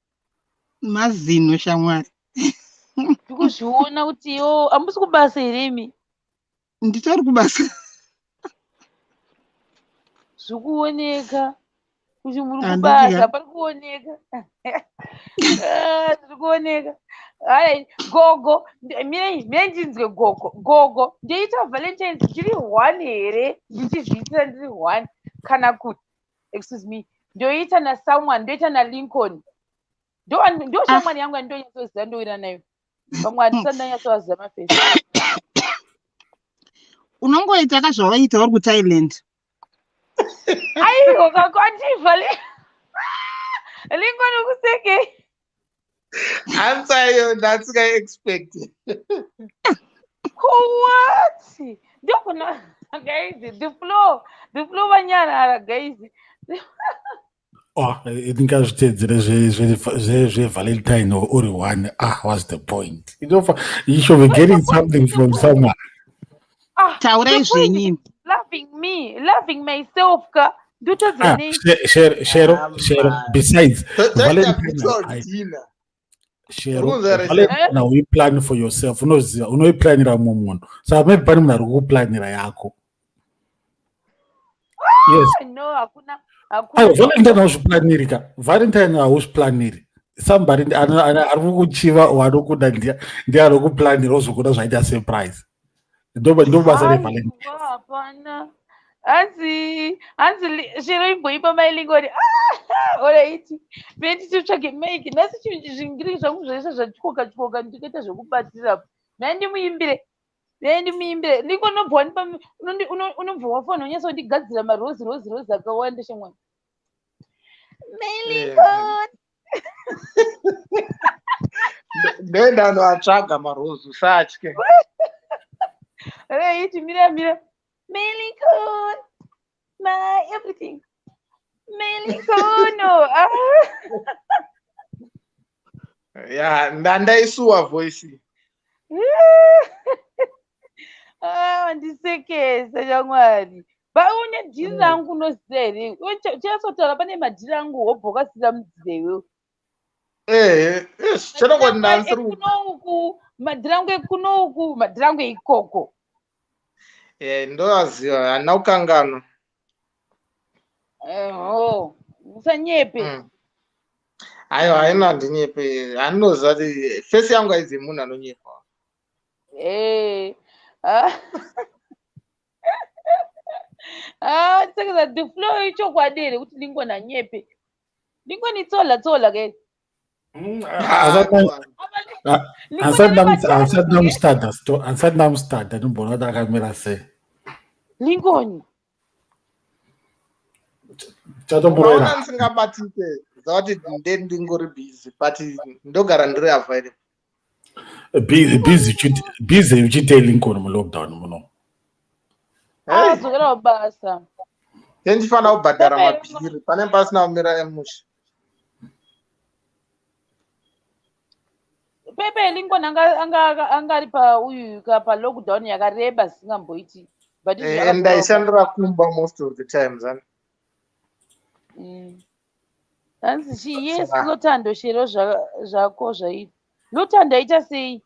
Mazino shamwari. Ndikuzviona kuti yo hamusi kubasa here imi? Nditori kubasa. Zvikuoneka kuti muri Handiti kubasa, ka? pari kuoneka. Ah, zviri kuoneka. Hai, gogo, mirei, mirei ndinzwe gogo. Gogo, ndoita Valentine's ndiri one here? Ndichizviitira ndiri one kana kuti, excuse me, ndoita na someone, ndoita na Lincoln. Ndo shamwari yangu yandonyatsoziva ndowira nayo. Vamwe handisati ndanyatsovaziva mafesi. Unongoita ka zvawaiita uri kuThailand. Aiwa, kako andivha Lincoln ukuseke. Answer iyo ndasinga expect. What? Ndokuna guys, the flow, the flow vanyarara guys. Oh, ndingazvitedzere zveValentine uri one. Ah, what's the point? You know, you should be getting something from someone. Ah, Taurai the point is zvenyu. Loving me, loving myself ka. Ndotadza Ah, nei? Shero, Ah, Shero, man. besides, Toita Valentine, virtual I dinner. Shero, Rules are Valentine, we plan for yourself. Unoziva, unoiplanira mumwe munhu. Saka maybe pane munhu ari kukuplanira yako. Yes. Ah, no, hakuna, hakuna. Aiwa, Valentine hauzviplaniri ka. Valentine hauzviplaniri. Somebody ari kukuchiva or anokuda ndiye anokuplanira ozokuda zvaita surprise. Ndo basa Aiwa, reValentine. hapana. Hanzi, hanzi Shero imboipa mai Lincoln. Ah, alright. Mene tichitsvage mic. Nhasi chinhu zvingiri zvangu zvese zvatyoka tyoka ndikaita zvekubatsira. Mene ndimuimbire. Mene ndimuimbire. Lincoln unobva wandipa unobva wafona unyatsa kundigadzira marozi rozi rozi akawanda shamwari. Mai Lincoln. Ndoenda noatsvaga marozi usatye. Alright, mira mira. Mai Lincoln. My everything. Mai Lincoln. Ah. Yeah, ndandaisuwa voice. Ah, ndisekesa shamwari. Ba une dhiri rangu unoziva here? Uchatsotaura pane madhiri angu wobva wakasira mudzira iwewe. Eh, yes, chinongoti Madhiri angu ndansiri ekuno uku, madhiri angu ekuno uku, madhiri angu eikoko. Eh, ndoaziva, handina kukanganwa. Eho, usanyepe. Aiwa, haina handinyepe. Handinoziva kuti face yangu haizi munhu anonyepa. Eh. Ah. Ah, saka the flow ichokwadi here kuti Lincoln anyepe? Lincoln itsola tsola ke. Handisati ndamustada, handisati ndamustada, ndimboona kuti akamira sei. Lincoln. Chatomborovera. Ukaona ndisingabatike, ziva kuti nde ndingori busy, but ndogara ndiri available. Busy uchiitei Lincoln mulockdown muno? Ah, Hey, dzokera kubasa. ndichifanira kubhadhara Pepe, mabhiri, pane pasina kumira emusha. Pepe Lincoln anga ari pa uyu ka pa lockdown yakareba zvisingamboiti. But izvi Eh, akadzokera and ndaishandira kumba most of the times. And Hanzi chi yes Saka- Lotando Shero zvako zvaita. Lotando aita sei?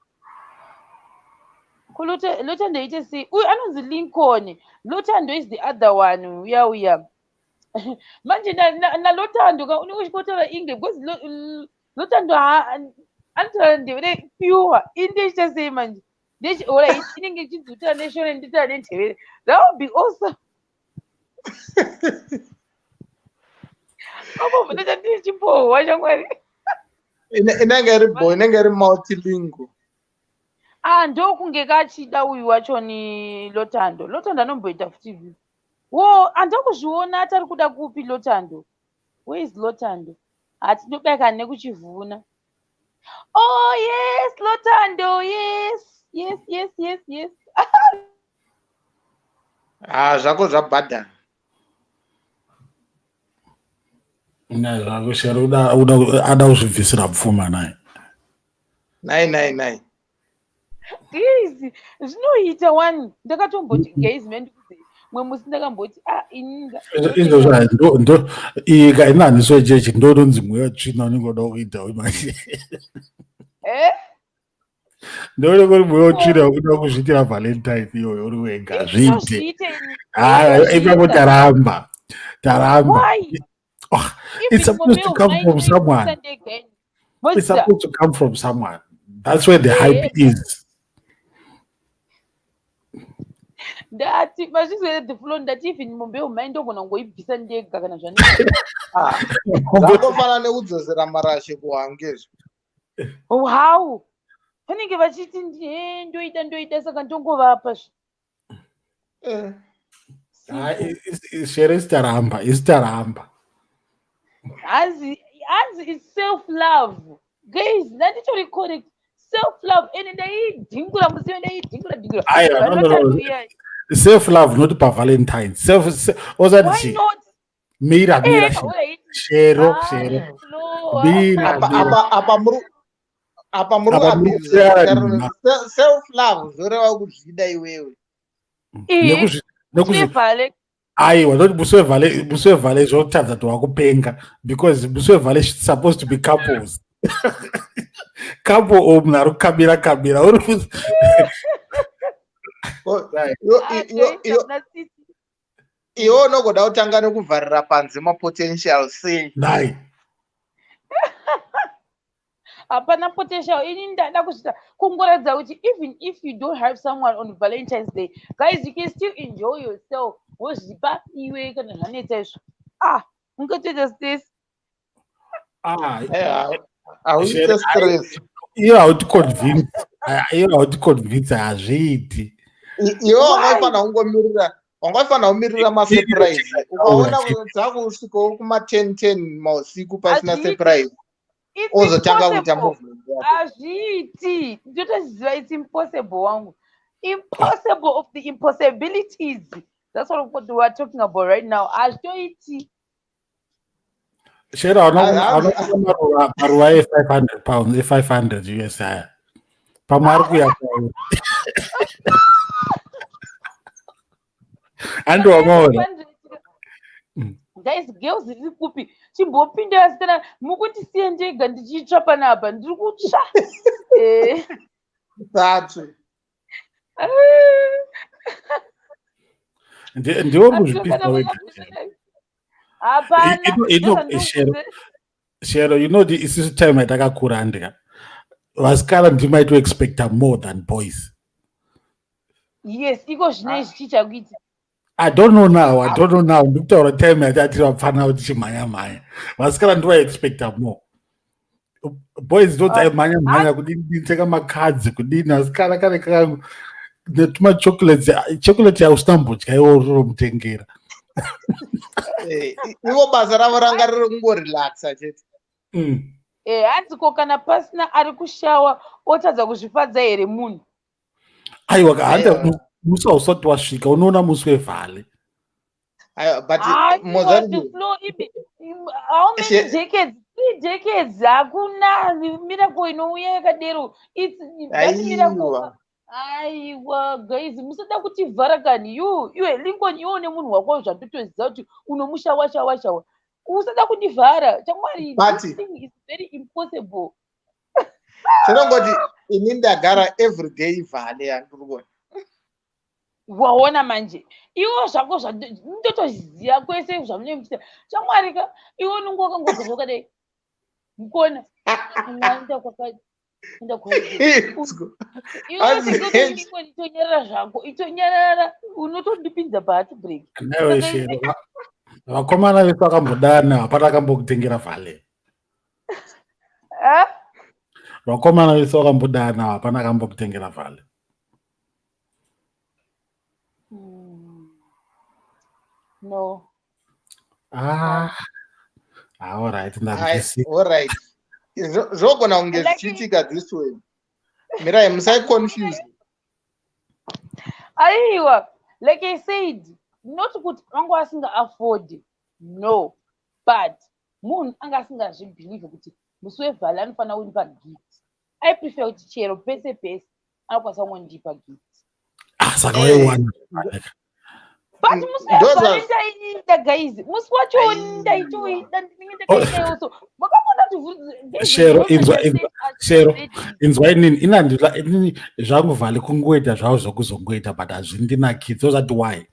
Ko Lotando aita sei? Uyu anonzi Lincoln. Lotando is the other one. Uya uya. Manje na Lotando ka unenge uchikotaura English because Lotando anotaura Ndebele pure. Ini ndichiita sei manje? Alright, inenge ichidzutaura neShona nditaura neNdebele. That would be awesome. Apo ndinoita ndichipohwa shamwari. Inenge iri bo, inenge iri multilingual. Ah, ndokunge kachida uyu wacho ni Lotando. Lotando anomboita futi. Wo, andakuzviona atari kuda kupi Lotando. Where is Lotando? Hatinobeka nekuchivhuna. Oh yes, Lotando, yes. Yes, yes, yes, yes. Ah, zvako zvabhadhara. Shero ada kuzvibvisira pfuma naye. Nai nai nai. Guys, zvinoita wani. Ndakatomboti guys man mwe musi ndakamboti ah ini izvozvo ndo iyi ka ini handisi wechechi ndononzi mweya tsvina unenge uda kuita manje. Eh? Ndoone kuri mweya utsvina wekuda kuzviitira Valentine iyoyo uri wega zviite. Haa ipapo taramba. Taramba. Why? Oh, it's supposed to come from someone. It's supposed to come from someone. That's where the hype is. Ndati mazvizwe the flow ndati even mombe yomai ndogona kungoibvisa ndega kana zvani. Ah, zvangofana nekudzosera marashe kuhange izvo. How? Vanenge vachiti ndoida ndoida saka ndongovapa zve. Eh. Shere isitaramba, isitaramba. Hanzi hanzi it's self love. Guys, ndanditori correct. Self love ende ndaidhingura musi ndaidhingura dhingura. Aiwa, no, no, no. Self love not pa Valentine. Self osati Why chi? not? Mira, mira. Eh, alright. Shero, Ah, shero. no. Mira, Apa mira. apa apa muri apa muri Apa muri kuabuse kuteera nhema. self love zvoreva kuzvida iwewe. Eh, Nekuzvi Vale. Aiwa, not musi wevhale, musi wevhale zvotadza kuti wakupenga because musi wevhale is supposed to be couples. Couple or munhu ari kukabira kabira uri Right. Iwe unogoda kutanga nekuvharira panze mapotential sei? Nai. Hapana potential ini ndada kuzvita kungoratidza kuti even if you don't have someone on Valentine's Day, guys, you can still enjoy yourself. Wozvipa iwe kana zvanetsa izvo. Ah, ungatoita stress. Ah, hauite stress. Iyo hauti convince. Iyo hauti convince hazviiti. Iwe wangaifanira kungomirira, wangaifanira kumirira masurprise. Ukaona dzakusvikawo kuma 10 10 mausiku pasina surprise. Ozotanga kuita movement yako. Hazviiti. Ndotoziva it's impossible wangu. Impossible of the impossibilities. That's what we are talking about right now. Hazvitoiti. Shero, hauna maruva e500 pounds, e500 US aya. Pamwe ari kuuya kwauri. Handi wamaona. Guys, girls riri kupi? Chimbopinda vasikana, mukundisiya ndega ndichitsva panapa, ndiri kutsva. Eh. Thathu. Ndiwe uri kuzvipisa wega. Hapana. Shero, Shero, you know isusu time yatakakura andika. Vasikana ndimaito expecta more than boys. Yes, iko zvino izvi chichakuita. I don't know now, I don't know now. Ndikutaura time yatati vapfana kuti chimhanya mhanya. Vasikana ndiva expecta more. Boys ndo dzaimhanya mhanya kudini teka makadzi kudini vasikana kane kangu netuma chocolates, chocolate yausina mbodya iwe uromutengera. Ivo basa ravo ranga riri kungorelaxa chete. Eh, hanzi ko kana pasina ari kushawa otadza kuzvifadza here munhu? Aiwa, handa musi hausati wasvika unoona musi wevhale. Aiwa, but Mozambique flow ibi how many decades? 3 decades hakuna miracle inouya yakadero. It's that miracle. Aiwa guys, musada kutivhara kani. You iwe Lincoln iwe une munhu wako zvatotoziva kuti unomushawa shawa shawa. Usada kundivhara. Chamwari, this thing is very impossible. Tinongoti ini ndagara everyday vhale yandiri kuona. Waona manje iwo zvako ndotoziva kwese zvamunenge muchiita. Chamwari ka iwe unonge wakangogara wakadai. Mukona. Mwaenda kwakati. Enda kwakati. Itonyarara zvako, itonyarara unotondipinza paheartbreak. Newe Shero, vakomana vesu vakambodana hapana akambokutengera vhale. Ah? Vakomana vese wakambodana hapana akambokutengera vale. No. Ah. All right, ndanzwisisa. All right. Zvogona kunge zvichiitika this way. Mirai, musaiconfuse. Aiwa, like I said, not kuti vanga vasinga afford, no, but munhu anga asingazvibhilivhe kuti musi wevhali anofanira kundipa gift. I prefer kuti chero pese pese anokwanisa kungondipa gift. Ah, saka waiwana. But musi wevhali ndaiida guys, musi wacho ndaitoida, ndinenge ndakaitaiwo so makangona kuti Shero, inzwa, inzwa, Shero, inzwa inini, inandila inini zvangu vhali kungoita zvavo zvokuzongoita, but hazvindinakidzi. So that why?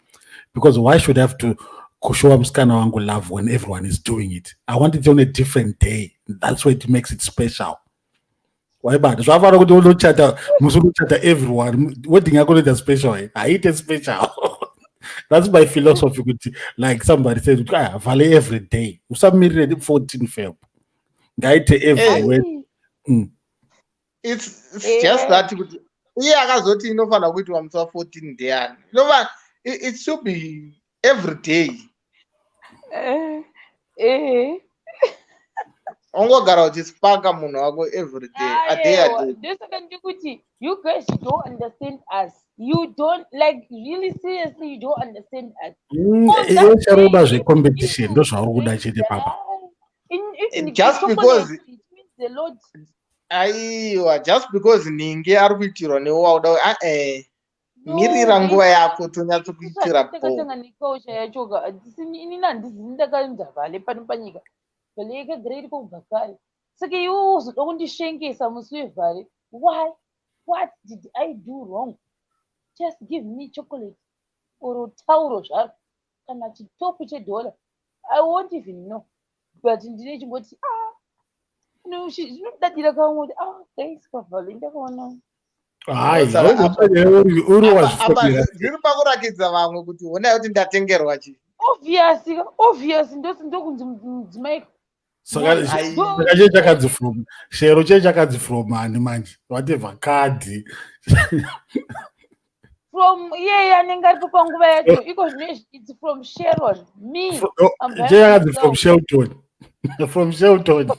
Because why should I have to kushowa musikana wangu love when everyone is doing it? I want it on a different day. That's why it makes it special. Waibata zvafana kuti unochata musi unochata everyone, wedding yako unoita special here, haiite special. That's my philosophy kuti like somebody said kuti ah, vale every day, usamirire 14 Feb, ngaite every way. It's just that kuti iye akazoti inofanira kuitwa musi wa14 ndeyani, inova it should be every day. Ongogara uchispaka munhu wako every day, a day a day. Ndosaka ndikuti you guys don't understand us. You don't, like, really seriously, you don't understand us. Iwe charoda zvecompetition, ndozvauri kuda chete papa. Just because aiwa, just because ninge ari kuitirwa newe wauda, ae mirira nguva yako tonyatsokuitira. Takatanga nekausha yachoka, inini handizivi ndakanza vhale pano panyika, vhale yakagara iriko kubva kare, saka iwe uzoda kundishengesa musi wevhale. Why? What did I do wrong? Just give me chocolate or tauro zvaro kana chitopu chedhola, I won't even know, but ndine chingoti ah, zvinodadira kamwe kuti ah guys, kavhale ndakaona. Hai, uri wazvifonera. Zviri pakurakidza vamwe kuti honai kuti ndatengerwa chii. Obvious, obvious, ndokunzi mudzimai. Saka chee chakanzi from Shero, chee chakanzi from ani manje, whatever kadhi. From iyeye anenge aripo panguva yacho iko zvino, it's from Sharon, me. Chee chakanzi from Shelton, from Shelton.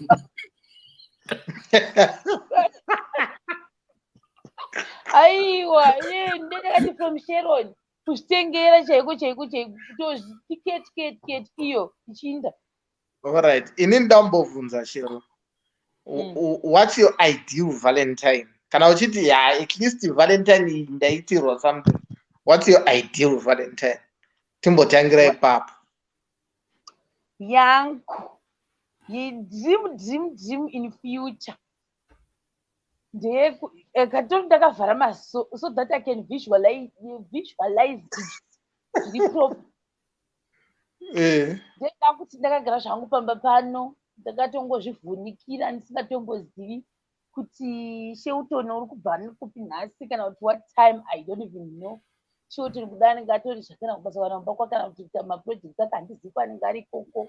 Aiwa, iye ndakati from Sharon, kuzvitengera chaiko chaiko chaiko, kutozvitiket iyo ichinda. Alright, ini ndambobvunza Shero, what's your ideal Valentine? Kana uchiti ya at least Valentine iyi ndaitirwa something, what's your ideal Valentine? Timbotangira ipapo. Yangu yedream, dream, dream in future ndeyekatori ndakavhara maso so that I can visualize it zviri proper. Ndeda kuti ndakagara zvangu pamba pano, ndakatongozvivhunikira, ndisingatombozivi kuti Shelton uri kubva nekupi nhasi kana kuti what time, I don't even know. Shelton kuda anenge atori zvakana kubasa kana kumba kwake kana kuti kuita maprojects ake, handizivi kwaanenge ari ikoko.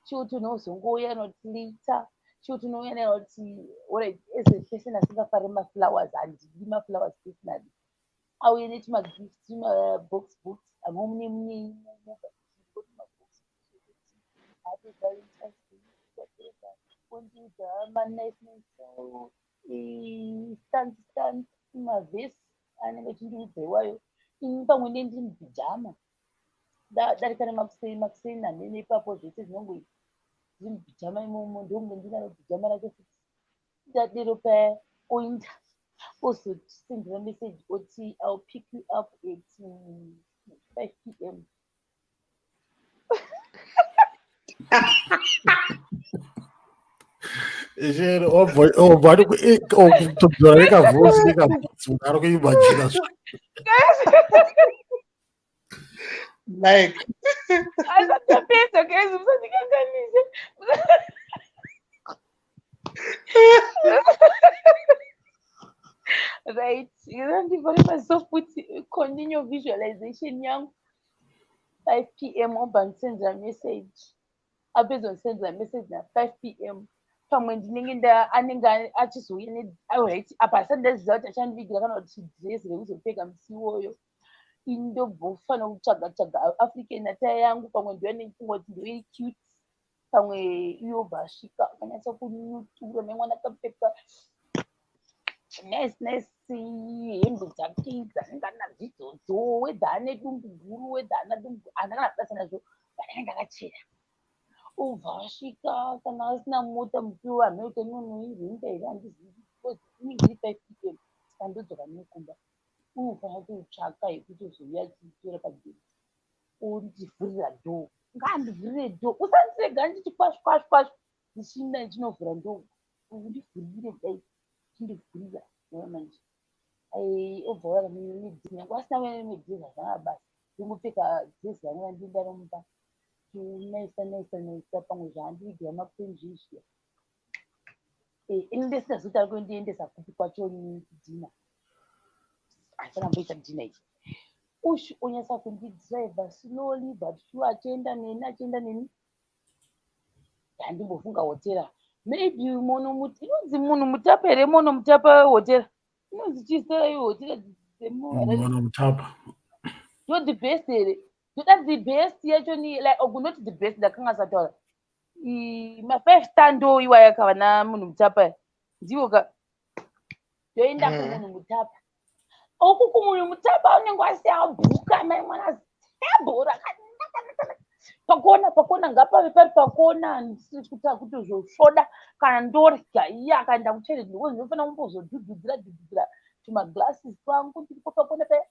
Shelton ozongouya noti later, Shelton ouya noti alright, as a person asingafari maflowers, handidi maflowers personally, auye nechimagift, mabox box amwe mune mune happy Valentine's Day, whatever, ondiudza manice nice stanzi stanzi, mavhesi anenge achindiudza iwayo. Ini pamwe ndee ndiri mupijama, darika nemakuseni makuseni hanene ipapo, zvese zvinongoita ndiri mupijama imomo, ndokunge ndinaro pijama racho futi. Ndadero paya oinda ozosendera message oti, "I'll pick you up at 5 p.m." Shero, obva kutodzora nekavhosi nekabhutsu, munhu ari kuimajina. Like Asatapedza guys, musandikanganise. Right, ndivhare maziso futi, continue visualization yangu. 5 p.m. obva ndisendera message, apedza kundisendera message na5 p.m. Pamwe ndinenge nda anenge achizouya nealright, apa asati ndaziva kuti achandivigira kana kuti dhirezi rekuzopfeka musi iwoyo. Ini ndobvofanira kutsvaga tsvaga African attire yangu, pamwe ndiyo ndinenge kuti ndoiri cute. Pamwe iyobva asvika akanyatsa kunyutura nemwana akapfeka nice nice hembe dzake dzanenge anadzo idzodzo, whether ane dumbu guru, whether ana dumbu, haana kana basa nazvo, but anenge akachena. Obva asvika, kana asina mota mupiwa hamene kuti anonoirenda here, handizivi, because inenge iri 5 p.m., saka ndodzoka nekumba. Unofanira kutsvaka yekuti uzouya achitora pagate, ondivhurira door. Ngaandivhurire door, usandirega ndichiti kwashu kwashu kwashu ndichinda ndichinovhura door. Undivhurire kudai, chindivhurira manje. Obva auya nyange asina kuuya nedhirezi, hazvina basa, ndongopfeka dhirezi rangu randinda romupa, naisa naisa naisa pamwe zvaandivigira mapenzi zviya. Ini ndisingazivi kuti ari kundiendesa kupi kwacho kudinner. Handisana dinner iyi. Ushu onyatsa kundidhiraivha slowly but sure, achienda neni, achienda neni. Handimbofunga hotera, maybe inonzi Munhu Mutapa here? Mono Mutapa hotera inonzi chii iyo hotera? Mono Mutapa. Ndo the best here? Ndoda the best yacho ni like, oh, not the best, ndakanga sataura ma5 star, ndo iwaya kavana Munhu Mutapa, ndiwo ka ndoenda. KuMunhu Mutapa uku, kuMunhu Mutapa unenge wasiya bhuka mai mwana table rakanaka pakona pakona, ngapave pari pakona, ndisiri kuta kutozosvoda kana ndorya. Iye akaenda kutoilet, because ndinofanira kumbozodhudhudzira dhudhudzira tumaglasses twangu ndiripo pakona paya,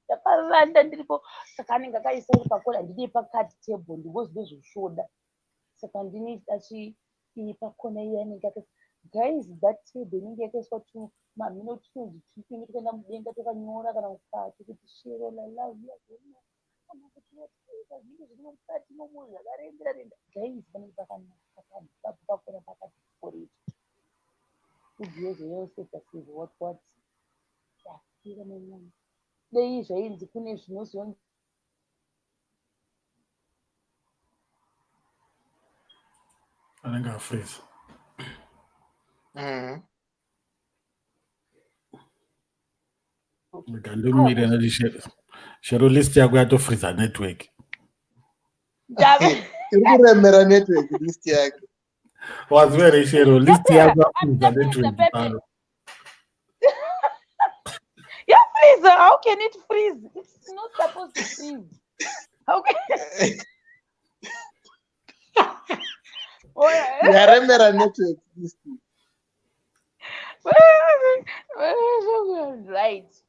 ndakavanda ndiripo. Saka anenge akaisa iri pakona, handidi pakati table because ndozvosvoda. Saka ndinoita chi pakona iya inenge yakaisa, guys, that table inenge yakaiswa tumamhino tunonzi tunenge tukaenda mudenga, twakanyora kana mukati kuti "Shero, I love you", kana kuti whatever zvinenge zvirimo mukati imomo zvakarembera rembera. Guys, panenge pakanaka panhu ipapo pakona pakati ubhiyozoya useta save what what yapera nemwana. Dei zvainzi kune zvinozonzi Anenge afreeze. Rega ndimire noti Shero, list yako yatofreeza network. Iri kuremera network list yake. Wazwa here Shero, list yako yafreeza Ndapedza, network Pepe. pano. Yeah, freeze. How can it freeze? It's not supposed to freeze. How can... Oh, yeah. Yaremera network list. Right,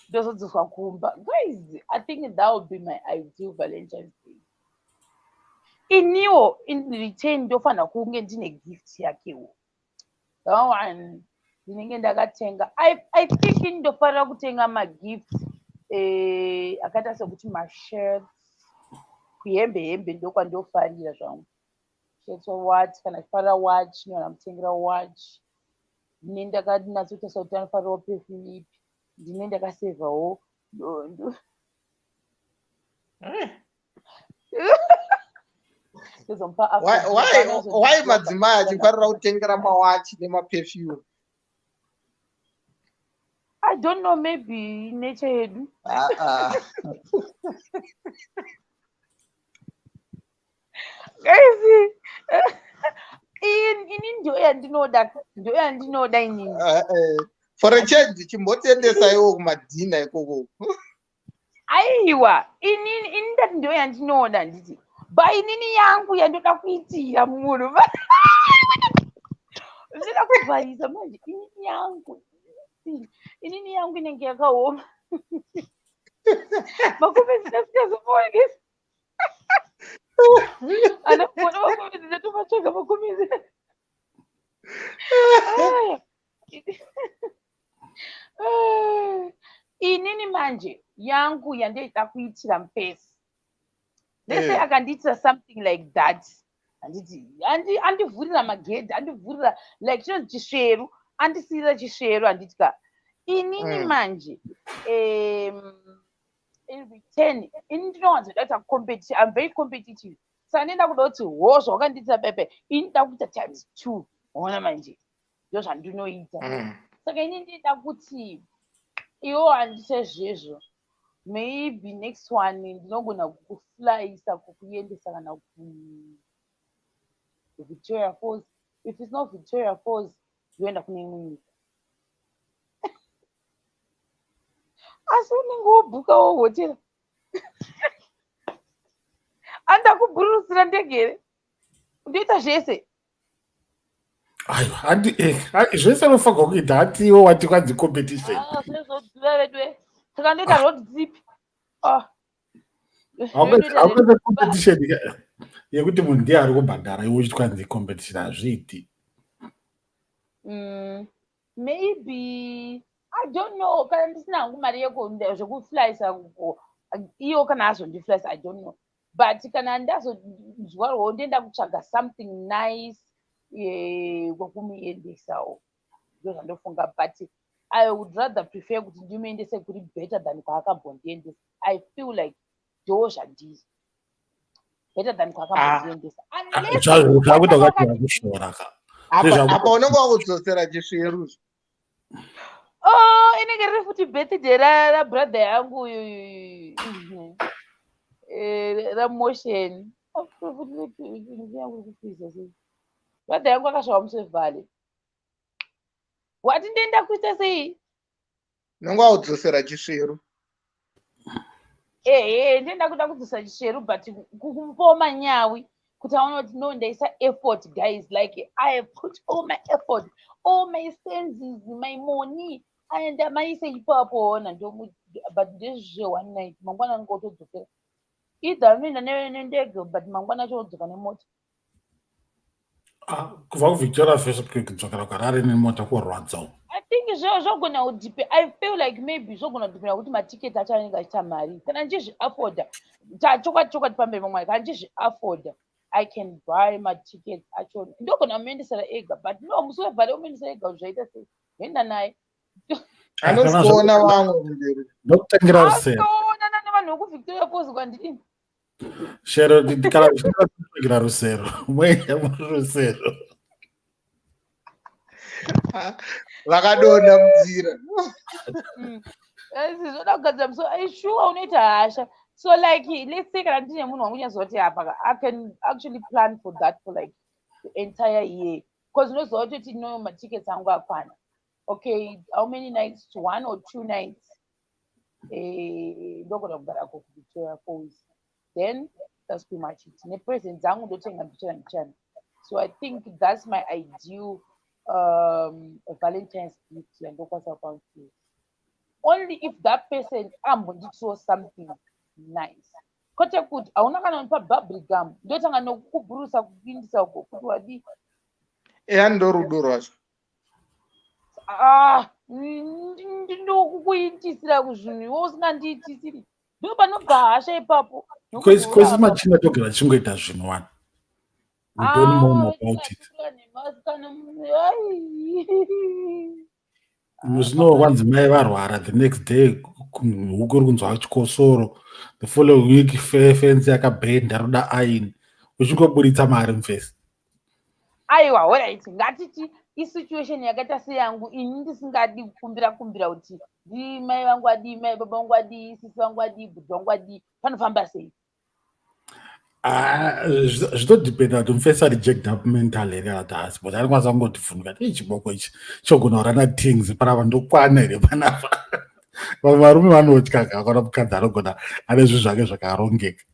ndozodzoswa kumba. Guys, I think that would be my ideal Valentine's Day. Iniwo in return ndofanira kunge ndine gift yakewo. That one ndinenge ndakatenga. I think ini ndofanira kutenga magift akaita sekuti mashirts, kuhembe hembe ndokwandofarira zvangu, shirts or what. Kana achifarira watch, ndinowana mutengera watch. Ndine ndakanatsotarisa kuti anofarirawo perfume ipi, ndine ndakasevhawo. Ndozomupa. Why madzimai achifarira kutengera mawachi nemaperfume? I don't know, maybe nature yedu. Ah, ah. Guys, ini ndo yandinoda, ndo yandinoda inini. For a change chimbotendesaiwo kumadinner ikoko. Aiwa, inini, ini ndati ndo yandinoda, nditi ba inini yangu yandoda kuitira munhu, ndoda kuvharisa manje. Inini yangu, inini yangu inenge yakaoma, macomments ndasikazomaonesa ana kuona macomments, ndatomatsvaga macomments aya. Inini manje yangu yandoida kuitira mupesi, let's say akandiitira something like that, handiti andivhurira magedhi, andivhurira like chinonzi chisveru, andisiyira chisveru, handiti ka? Inini manje in return ini ndinowanzoda kuita competition. I'm very competitive, saka ndinoda kuda kuti ho, zvawakandiitira pepe, ini ndoda kuita times two. Ona manje, ndo zvandinoita. Saka ini ndinoda kuti iwo handise zvezvo. Maybe next one ndinogona kukuflyisa, kukuendesa kana kuVictoria Falls. If it's not Victoria Falls, ndoenda kune imwe nyika. Asi unenge wobhukawo hotera, anoda kubhururusira ndege here? Ndoita zvese. Aiwa, handi zvese unofanirwa kuita. Hati iwe wati kwanzi competition. Ah, zvezodhura vedu. Saka ndoita road trip. Ah. Haukaite competition yekuti munhu ndiye ari kubhadhara, iwe uchiti kwanzi competition, hazviiti. Maybe, I don't know. Kana ndisina hangu mari zvekuflyisa iyo, kana azondiflyisa, I don't know. But kana ndazonzwarwawo, ndoenda kutsvaga something nice kwekumuendesawo. Ndo zvandofunga, but I would rather prefer kuti ndimuendese kuri better than kwaakambondiendesa. I feel like ndo zvandiri, better than kwaakambondiendesa. Zvakuita ukati wakushora ka. Apa unenge wakudzosera chisveru. Oh, inenge riri futi birthday rabrother yangu uyu, raMotion. Brother yangu akasvava musi wevhale. Wati ndoenda kuita sei? Unenge wakudzosera chisveru. Ehe, ndoenda kuda kudzosa chisveru, but kumupawo manyawi kuti aone kuti no, ndaisa effort, guys. Like, I have put all my effort, all my senses, my money, and maise ipapo. Ona, but ndezve one night. Mangwana anenge otodzokera. Either anoenda nendege, but mangwana acho odzoka nemota. Ah, kubva kuVictoria Falls kudzokera kuHarare nemota kurwadzawo. I think zvogona kudepe, I feel like maybe zvogona kudependa kuti matiketi acho anenge achiita mari. Kana ndichizviafforda, chokwadi chokwadi, pamberi pamwari, kana ndichizviafforda, I can buy matickets acho. Ndogona kumuendesera ega, but no, musi wevhale umuendesera ega, zvaita sei? Ndoenda naye. Anosikuona vamwe kumberi. Ndokutangira rusero. Aonana nevanhu vekuVictoria Falls kwandidini? Shero, kana kutangira rusero, moenda muri rusero. Vakadonha munzira. Zvoda kugadzira musoro. Shuwa, unoita hasha. So like, let's say kana ndine munhu wangu unyazoti apa, I can actually plan for that for like the entire year, because unoziva kutoti no, matickets angu akwana. Okay, how many nights? 1 or 2 nights. Ndogona kugarako kuVictoria Falls. Then that's pretty much it. Nepresent dzangu ndotenga mbichana mbichana. So I think that's my ideal Valentine's gift yandokwanisa kupa. Only if that person ambonditiwo something nice, kwete kuti hauna kana unipa bubble gum, ndotanga nokukubhurusa kupindisa uko kuti wadii. Eya, ndo rudo rwacho. Ah, ndokukuitisira kuzvinhu iwe usingandiitisiri, ndo panobva hasha ipapo. Kwesi machina togara tichingoita zvinhu wani. We don't moan about it. Zvino kwanzi mai varwara, the next day huku iri kunzwa chikosoro, the following week fenzi yakabhenda, roda aini, uchingoburitsa mari mufesi. Aiwa, alright, ngatiti isituation yakaita seyangu ini, ndisingadi kukumbira kumbira kuti ndi mai vangu adii, mai baba vangu adii, sisi vangu adii, bhudhi vangu adii, panofamba sei? Ah, zvinodhipenda kuti mufesi ari jacked up mental here kana kuti haasi, but anokwanisa kungoti vhunduka ti chiboko ichi chogona kurana things panapa, ndokwana here panapa? Vamwe varume vanotya kakona mukadzi anogona ane zvinhu zvake zvakarongeka.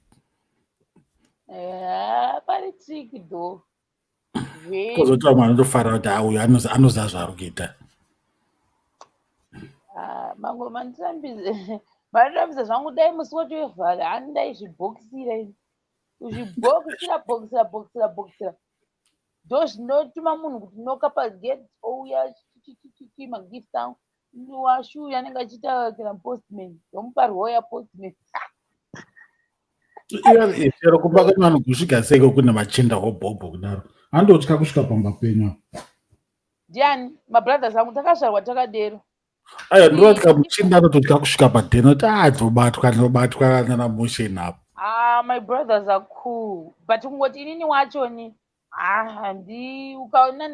Pari tricky though. Kozoti vamwe vanotofarira kuti auyu anoziva zvaari kuita. Ah, mamwe mandirambise zvangu. Dai musi wacho wevhale handidai zvibhokisira ini, kuzvibhokisira, bhokisira, bhokisira, bhokisira, ndo zvinotuma munhu kuti noka pagate, ouya chichichichi, magift angu. Washuyu anenge achiita kana postman, ndomupa rwoya postman. Chero kumba kwenyu vanhu kusvika seiko kune machinda hobhobho kudaro? Andotya kusvika pamba penyu. Ndiani? Mabrothers angu, takazvarwa takadero. Aiwa, ndinotya muchinda anototya kusvika padheni kuti adzobatwa, ndinobatwa nana motion apo. Ah, my brothers are cool, but kungoti inini wachoni. Ah, handi ukaona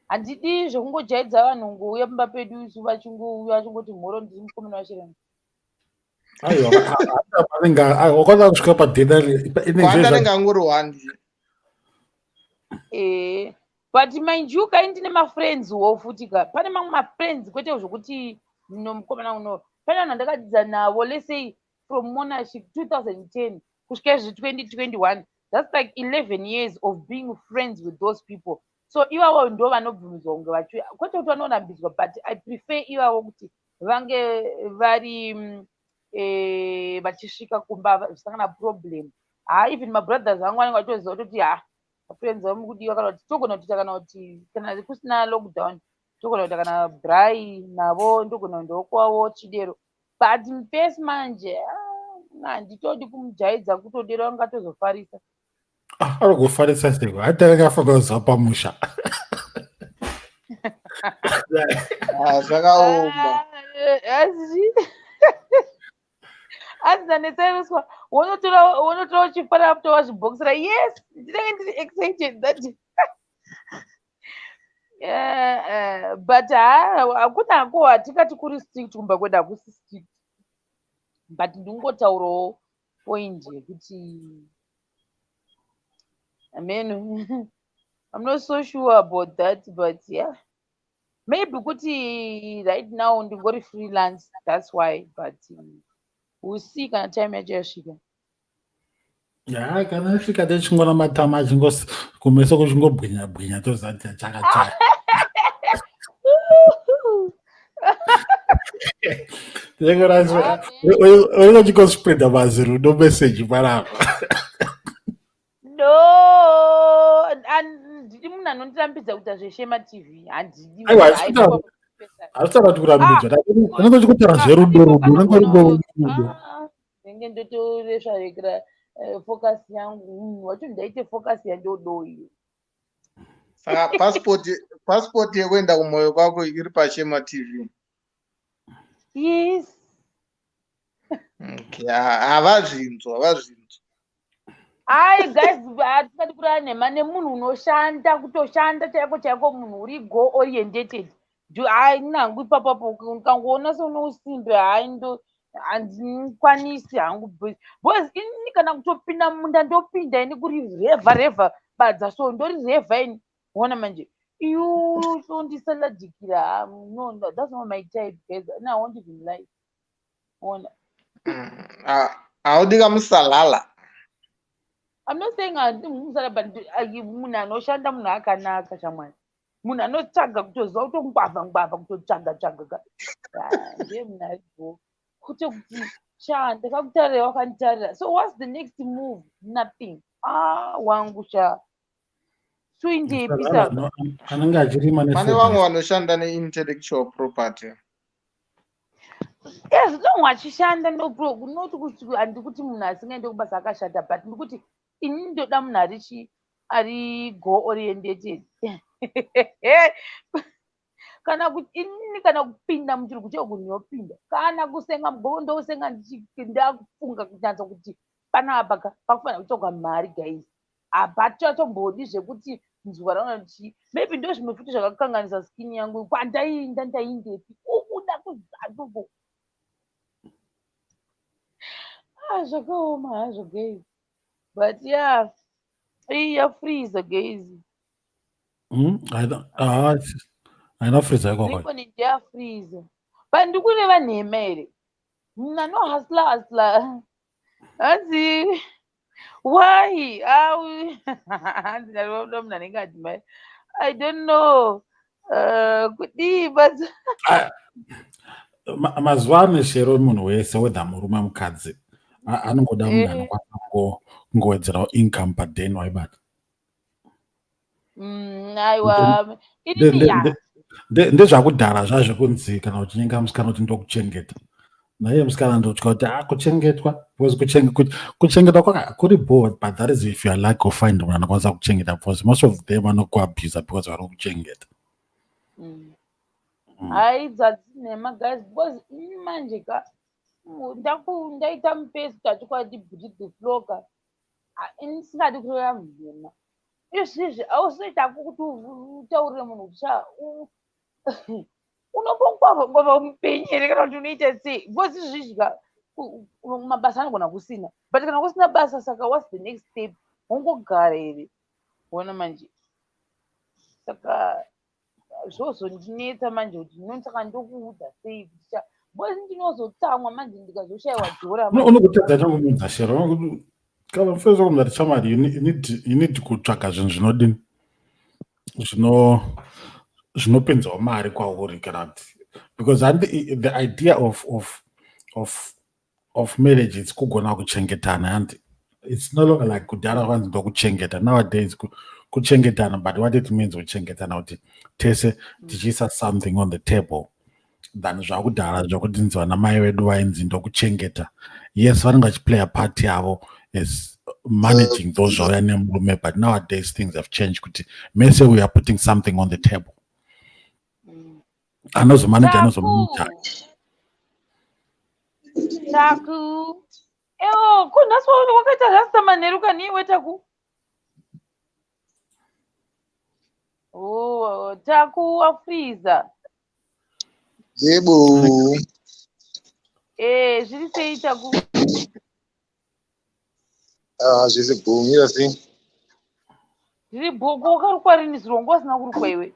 handidi zvekungojaidza vanhu ngouya pamba pedu isu vachingouya vachingoti mhoro, ndiri mukomana wachiremba. Aiwa, anenge wakwanisa kusvika padhena. Kwanda anenge angori one. But mind you kai, ndine mafriends wo futi ka. Pane mamwe mafriends, kwete zvokuti nomukomana uno, pane vanhu vandakadzidza navo, let's say from Monash 2010 kusvika izvi 2021. That's like 11 years of being friends with those people. So ivavo ndo vanobvumidzwa kunge vachi, kwete kuti vanorambidzwa, but I prefer ivavo kuti vange vari vachisvika kumba zvisangana problem. Ha, even mabrothers angu vanenge vachitoziva kutoti ha, mafriends avo mukudiwa, kana kuti togona kutoita, kana kuti kana kusina lockdown togona kuita kana braai navo, ndogona kuendawo kwavo chidero. But mupesi manje, ah, handitodi kumujaidza kutodero, angatozofarisa. Ah, anogofarisa seko hati anenge afanira kuziva pamusha. Ah, zvakaoma. Asi nanetsaiswa wonotora uchifara after wazvibhokisira. Yes, ndinenge ndiri excited that, yeah, but ha, hakuna hako, hatingati kuri strict kumba kwedu, hakusi strict, but ndingotaurawo point yekuti amen, I'm not so sure about that. But yeah, maybe kuti right now ndingori freelance, that's why. But we'll see kana time yacho yasvika. Ya, kana asvika techingona matama achingos kumeso kuchingobwinya bwinya, toziva kuti chakachaya. Unenge uchingospreada mazirudo message panapa. No, handidi munhu anondirambidza kuita zveShema TV, handidi. Aiwa, hazvitaura kuti kurambidzwa, unenge uchikotaura zverudo, rudo unenge rudo rudo. Ah, ndenge ndotoresvarekera focus yangu. Munhu wacho ndaite focus yandodoiyo. Saka passport yekuenda kumwoyo kwako iri paShema TV? Yes. Okay, havazvinzwa, vazvinzwa. Ai guys, hatisati kurara nhema nemunhu unoshanda, kutoshanda chaiko chaiko, munhu uri goal orientated. Hai, nangu ipapapo ukangoona seune hai, ndo handikwanisi hangu, because ini kana kutopinda munda ndopinda ini kurirevha revha badza, so ndorirevha ini. Ona manje iyu sondisaladhikira. No, that's not my type, guys. No, I won't even lie, ona. Haudi kamusalala? I'm not saying handidi musala, but munhu anoshanda, munhu akanaka shamwari, munhu anotsvaga, kutoziva kutongwavha ngwavha, kutotsvaga tsvaga ka. Ah, ndiye munhu aripo, kwete kuti sha, ndakakutarira, wakanditarira, so what's the next move? Nothing. Ah, wangu sha, suindepi saka? Anenge achirima. Pane vamwe vanoshanda neintellectual property. As long achishanda noti kuti handi kuti munhu asingaende kubasa akashata, but ndikuti ini ndoda munhu ari chi ari goal orientated, kana kuti inini kana kupinda muchirungu chehuku ndinopinda, kana kusenga mugomo ndousenga, ndakufunga kunyatsa kuti panapa ka pakufanira kutsvagwa mari, guys. Hapachatombodi zvekuti nzuva raona chii. Maybe ndo zvimwe futi zvakakanganisa skin yangu. Kwandainda ndaindepi kubuda kuzasi uko? Ah, zvakaoma hazvo guys, but yeah, iyi yafreeza, guys. Haina freeza ikoko. Rikoni ndeyafreeza, but ndikureva nhema here? Munhu anohustla hustla, hanzi why hanzi ndinoda munhu anenge admire. I don't know kudii, but Mazuva ano shero, munhu wese, whether murume, mukadzi, anongoda munhu anokwanisa kungowedzerawo income paden, waibata. Aiwa, inini ya Ndezvakudhara zvazvo kunzi kana uchinyenga musikana kuti ndokuchengeta naiye musikana, ndotya kuti a kuchengetwa, because kuchengetwa kuri bo, but that is if you are lucky find munhu anokwanisa kuchengeta, because most of them vanokuabusa because vari kuchengeta. Hai, dzadzinhema guys, because ini manje ka ndaita mupesi tachokwadi, breathe flow ka. Ini ndisingadi kureva nhema. Izvizvi auzoitako kuti utaurire munhu kuti sha unombongwavha ngwavha mupenyu here kana kuti unoita sei, because izvizvi ka mabasa anogona kusina, but kana kusina basa saka what's the next step? Wongogara here? Ona manje, saka zvozondinetsa manje kuti no, saka ndokuudza sei kuti sha, because ndinozotsamwa manje ndikazoshayiwa dhora. Unokutadza changomudza shero kana mufezo kumudza shamwari, you need kutsvaga zvinhu zvinodini, zvinopinzawo mari kwauri kana kuti, because the idea of marriage is kugona kuchengetana, and it's no longer like kudhara kwanzi ndokuchengeta. Nowadays kuchengetana, but what it means kuchengetana kuti tese tichiisa something on the table than zvakudhara zvokuti nzi vana mai vedu vainzi ndokuchengeta. Yes, vanenge vachiplaya part yavo as managing those zvauya nemurume, but nowadays things have changed kuti mese we are putting something on the table. Anozomanage, anozomanage. Taku, ewo ko nhasi wakaita rasta manheru kani iwe Taku? Oh, Taku wafriza. Yebo. Eh, zviri sei Taku? Ah, zvese bhumira sei? Zviri bhoko. Wakarukwa rini zuro? Wanga usina kurukwa iwe.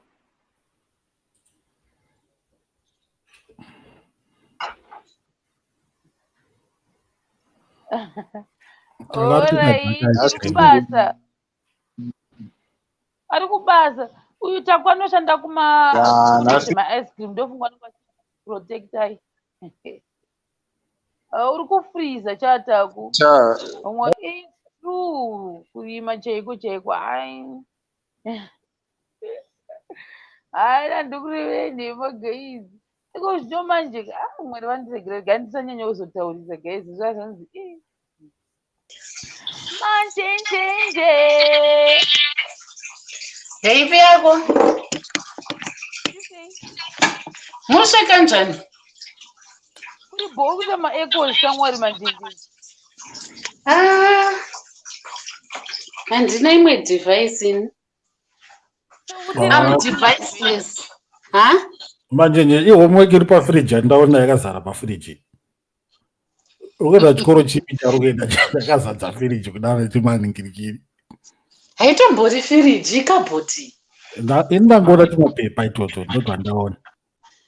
Alright, ari kubasa, ari kubasa uyu Taku, anoshanda kuma Ya, nhasi maice cream, ndofunga protectai. Uri kufriza chaTaku. Cha. Umwe it's true, kurima chaiko chaiko. Ai, hai, handikurevei nhema guys. Iko zvino manje, ah, Mwari vandiregera, regai ndisanyanya kuzotaurisa guys. Zvazvanzi eh. Manjenjenje. Ndeipi yako? Mushe kanjani? Kuri bho, kuita maecos shamwari, manjenjenje. Ah, handina imwe device ini. I'm deviceless. Ha? Manjenje, ihomework iri pafiriji yandaona yakazara pafiriji. Urikuenda chikoro chipi chauri kuenda chakazadza firiji kudaro chimaningirikiri? Haitombori firiji, ikabhoti. Ini ndangoona chimapepa itoto, ndobva ndaona.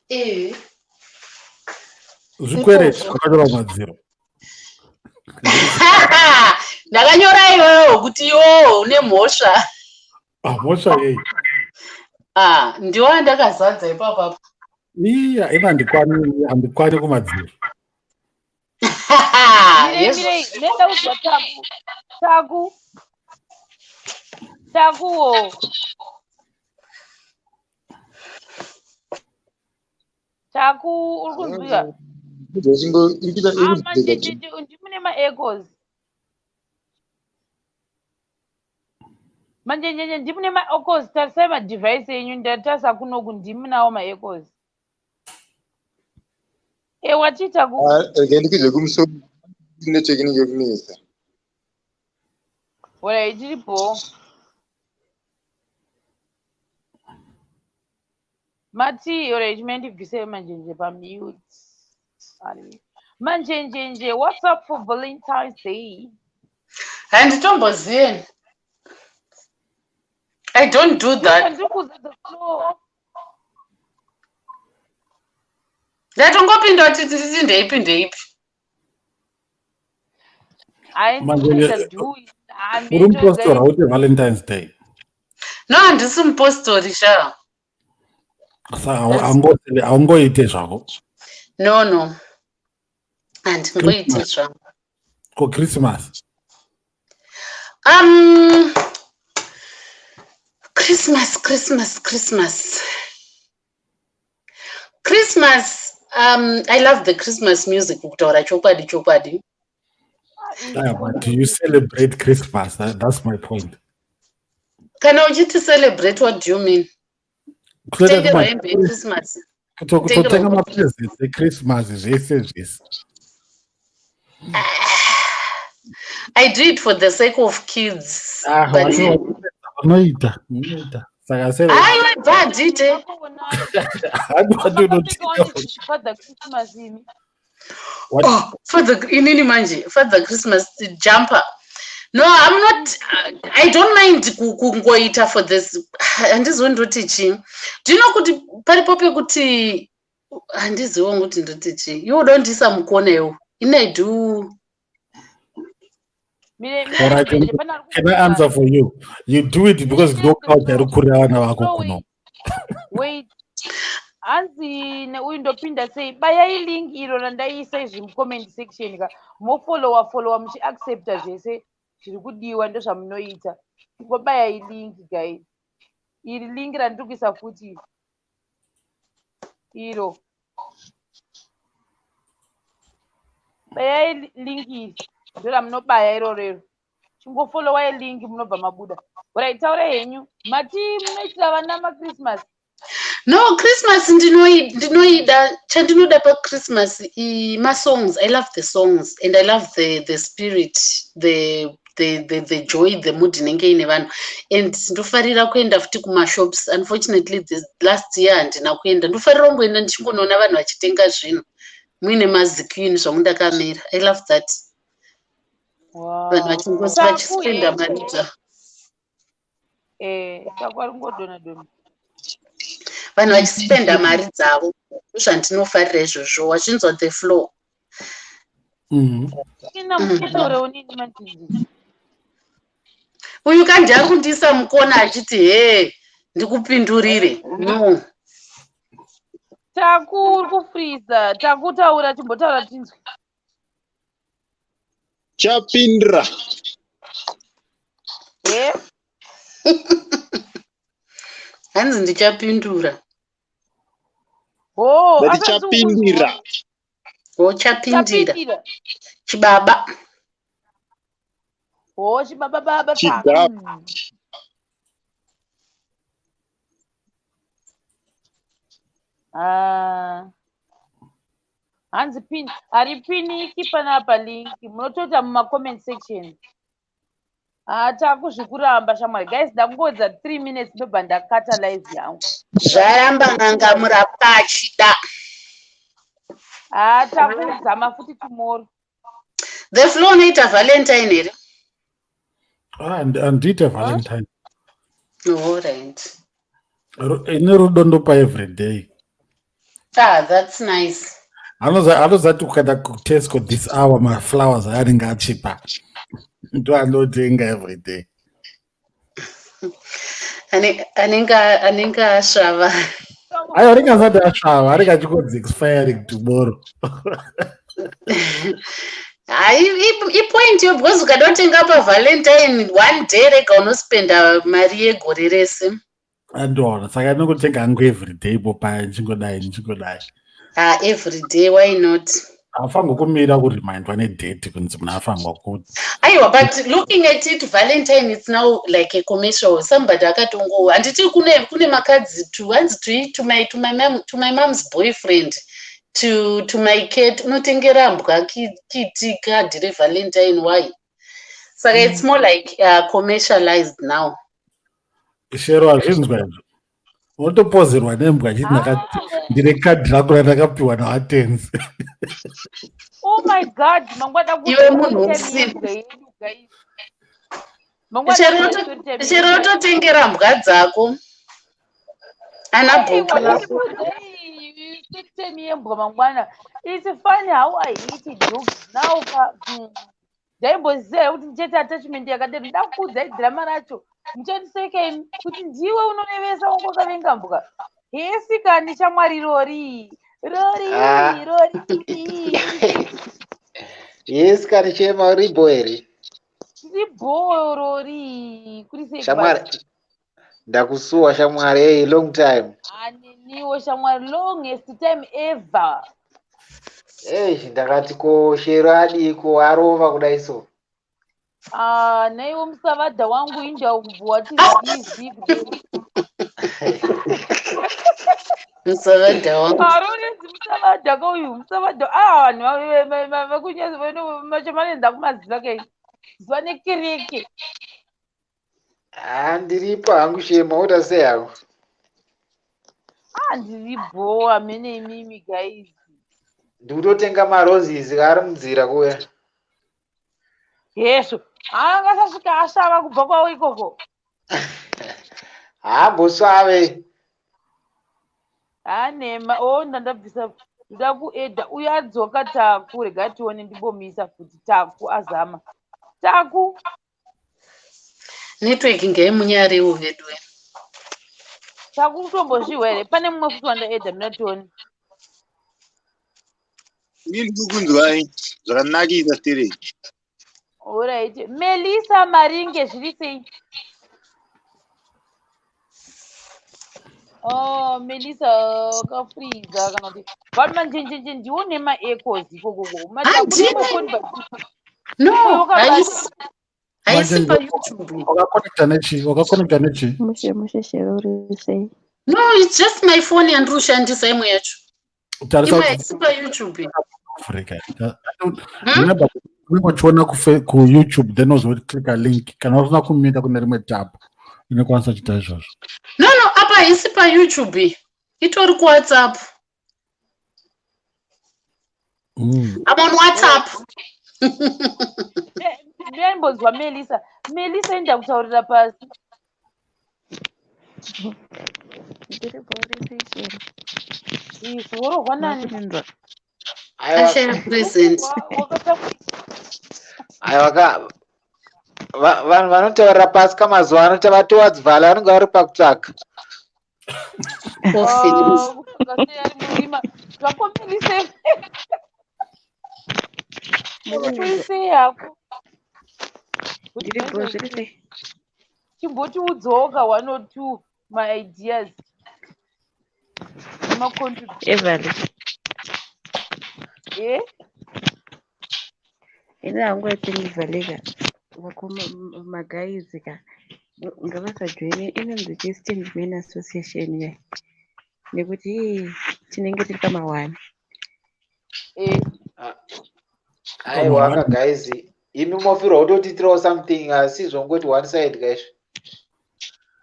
Eh. Zvikwereti zvakanyora madziro. Ndakanyora iwewo kuti iwowo une mhosva. Ah, mhosva yei? Ah, ndiwo andakazadza ipapapo. Iya, ina handikwani kumadziro. Yes. Mirei, nenda kuzwa Taku. Taku, Takuwo, Taku, uri kunzwika? Ikuita Ah, iri manjenjenje, ndimune maecos manjenjenje, ndimune maecos. Tarisai madevice enyu, ndatarisa kunoku, ndimunawo maecos. E, wachiita ku Regai ndikwidze kumusoro, network inenge yekunetsa. Alright, tiripo mati. Alright, mandibvise manjenje pamute. Manjenjenje, what's up for Valentine's Day? Handitombozivi. I don't do that. Ndiri kuzadza floor. Ndatongopinda kuti titi ndeipi ndeipi. Hai, Manjenje, ndikuita do. Uri mupostori, hauti Valentine's Day? No, handisi mupostori sha. Saka haungoite zvako? No, handingoiti zvangu. Ko Christmas? Christmas, Christmas, Christmas, Christmas. I love the Christmas music, kutaura chokwadi chokwadi. Yeah, but do you celebrate Christmas? That's my point. Kana uchiti celebrate, what do you mean? Kutengerwa hembe yeChristmas? Kutotenga mapresents eChristmas, zvese zvese. I do it for the sake of kids. Ah, But vanoita vanoita saka se aiwa, bva handite. Father Christmas imi. Oh, for the inini manje, Father Christmas jumper. No, I'm not, I don't mind kungoita for this. Handizivi ndoti chii. Do you know kuti paripo pekuti handizivi kuti ndoti chii. Iwe uda kundiisa mukona iwo. Ini I do. All right, can I answer for you? You do it because no culture iri kurira vana vako kuno. Wait, hanzi neuyu ndopinda sei? Bayai link iro randaisa izvi mucomment section ka, mofollowa followa, muchiaccepta zvese zviri kudiwa. Ndozvamunoita, ingobayai link, guys. Iri link randiri kuisa futi iro, bayai link iri, ndoramunobaya irorero. Chingofollowai link, munobva mabuda. Alright, taurai henyu. Mati munoitira vana maChristmas? No, Christmas ndinoida. Chandinoda paChristmas masongs. I love the songs and I love the spirit, the joy, the mood inenge ine vanhu. And ndofarira kuenda futi kumashops. Unfortunately, this last year handina kuenda. Ndofarira kungoenda ndichingonoona vanhu vachitenga zvinhu muine maziqueen zvangu ndakamira. I love that, vanhu vachingozi vachispenda mari dzavo. Eh, takwari kungodona dona. Vanhu vachispenda mari dzavo, ndozvandinofarira izvozvo. Wachinzwa the flow? Ina mukutaurewo nini manjinji. Uyu kandi ari kundiisa mukona achiti he ndikupindurire. No. Taku, uri kufriza. Takutaura, chimbotaura tinzwe. Chapindira. E. Hanzi ndichapindura. Ho. Ndati chapindira. Ho, chapindira. Chapindira. Chibaba. Ho, chibaba baba. Chigaba. Ah. Hanzi pin haripiniki panapa link, munotoita mumacomment section. Ah, takuzvikuramba shamwari. Guys, ndakungodza 3 minutes, ndobva ndakata live yangu. Zvaramba, n'anga murapwa achida. Ah, takuzama futi tomorrow. The flow, unoita Valentine here? Ah, handiite Valentine. Alright. Ine rudo ndopa every day. Ah, that's nice. Anozati ukaenda kuTesco this hour, maflowers anenge achipa, ndo anotenga every day. Anenge asvava. Aiwa, anenge asati asvava, anenge achingonzi expiring tomorrow. Hai, ipoint yo, because ukada kutenga paValentine one day rega, unospenda mari yegore rese. Andoona, saka anongotenga hangu every day ipo paya, ndichingodai ndichingodai. Ah, every day, why not? Afanirwa kumira kuremindwa nedate kunzi munhu afanirwa kuti. Aiwa, but looking at it, Valentine, it's now like a commercial. Somebody akatongo, handiti kune makadzi to hanzi to my mom's boyfriend, to my cat, unotengera mbwa kiti kadhi reValentine. Why? Saka it's more like commercialized now. Shero, hazvinzwa izvo, unotopozerwa nembwa achiti ndine kadhi rako randakapiwa navatenzi. Oh my God, mangwana. Iwe munhu usina. Chero utotengera mbwa dzako ana bhuku. Yembwa mangwana. It's funny how I hate dogs now ka. Ndaimboziva kuti ndichaita attachment yakadero. Ndakuudzai dhirama racho, muchandiseka imi kuti ndiwe unorevesa, wangu wakavenga mbwa. Hesi kani shamwari, rori rori. Ah. Rori. Yes kani, chema, uribo here? Tiri rori, kuri sei? Shamwari, ndakusuwa shamwari. Hey, long time. Aneniwo shamwari, longest time ever. Hey, ndakati ko Shero adiko arova kudai so? Ah, naiwo musavadha wangu inja kubva wati zizi. Musavadha wangu. Aronenzi musavadha kauyu, musavadha. Ah, vanhu vakunyazi macho manenza kumaziva kai. Zuva nekereke. Ha, ndiripo hangu Shema, uta sei hako? Ah, ndiri bho amene imimi guys. Ndikutotenga maroses ari munzira kuya. Yesu, angasasvika asvava kubva kwavo ikoko. Haambosvave. Hanema, o ndandabvisa ndoda kuedha uyo adzoka Taku, rega tione ndimbomisa futi Taku azama. Taku. Network ngaimunyariwo veduwe. Taku kutombozvihwa here? Pane mumwe futi wandaedha mina tione. Ini ndikukunzwai zvakanakisa stereki. Alright. Melissa Maringe zviri sei? Oh, Melissa wakafreeza kana kuti vanhu manjenjenje ndiwo nemaechoes ikokoko. Handina. No, haisi haisi paYouTube. Wakakonekta nechi? Wakakonekta nechi? Mushe mushe Shero uri sei? No, it's just my phone yandiri kushandisa imwe yacho. Tarisa Imwe haisi paYouTube. Africa. Remember unenge uchiona kuYouTube then wozoclicka link kana usina kumita kune rimwe tab inokwanisa kuita izvozvo. No, apa haisi paYouTube. Itori kuWhatsApp. I'm on WhatsApp. Ndaimbonzwa Melissa. Melissa enda kutaurira pasi. Ndiri bho uri sei Shero? Izvo worohwa nani? Makundinzwa. Aiwa, Ashaya present. Aiwa ka vanhu vanotaurira pasi kamazuva ano tavatowards Valley vanenge vari pakutsvaga. Confidence. Kutsvaga sei ari murima. Zvako Melissa. Uri sei hako? Ndiri bho zviri sei? Chimbotiudzawo ka one or two my ideas. Nemacontribution. Everly. Eh? Ini hangu I think Valeka vakoma maguys ka ngavasajoine inonzi Christian Men Association iya nekuti ii, tinenge tiri pamahwani. Eh. Aiwa ka guys, imi mofirwa kutotiitirawo something asi zvongoti one side guys.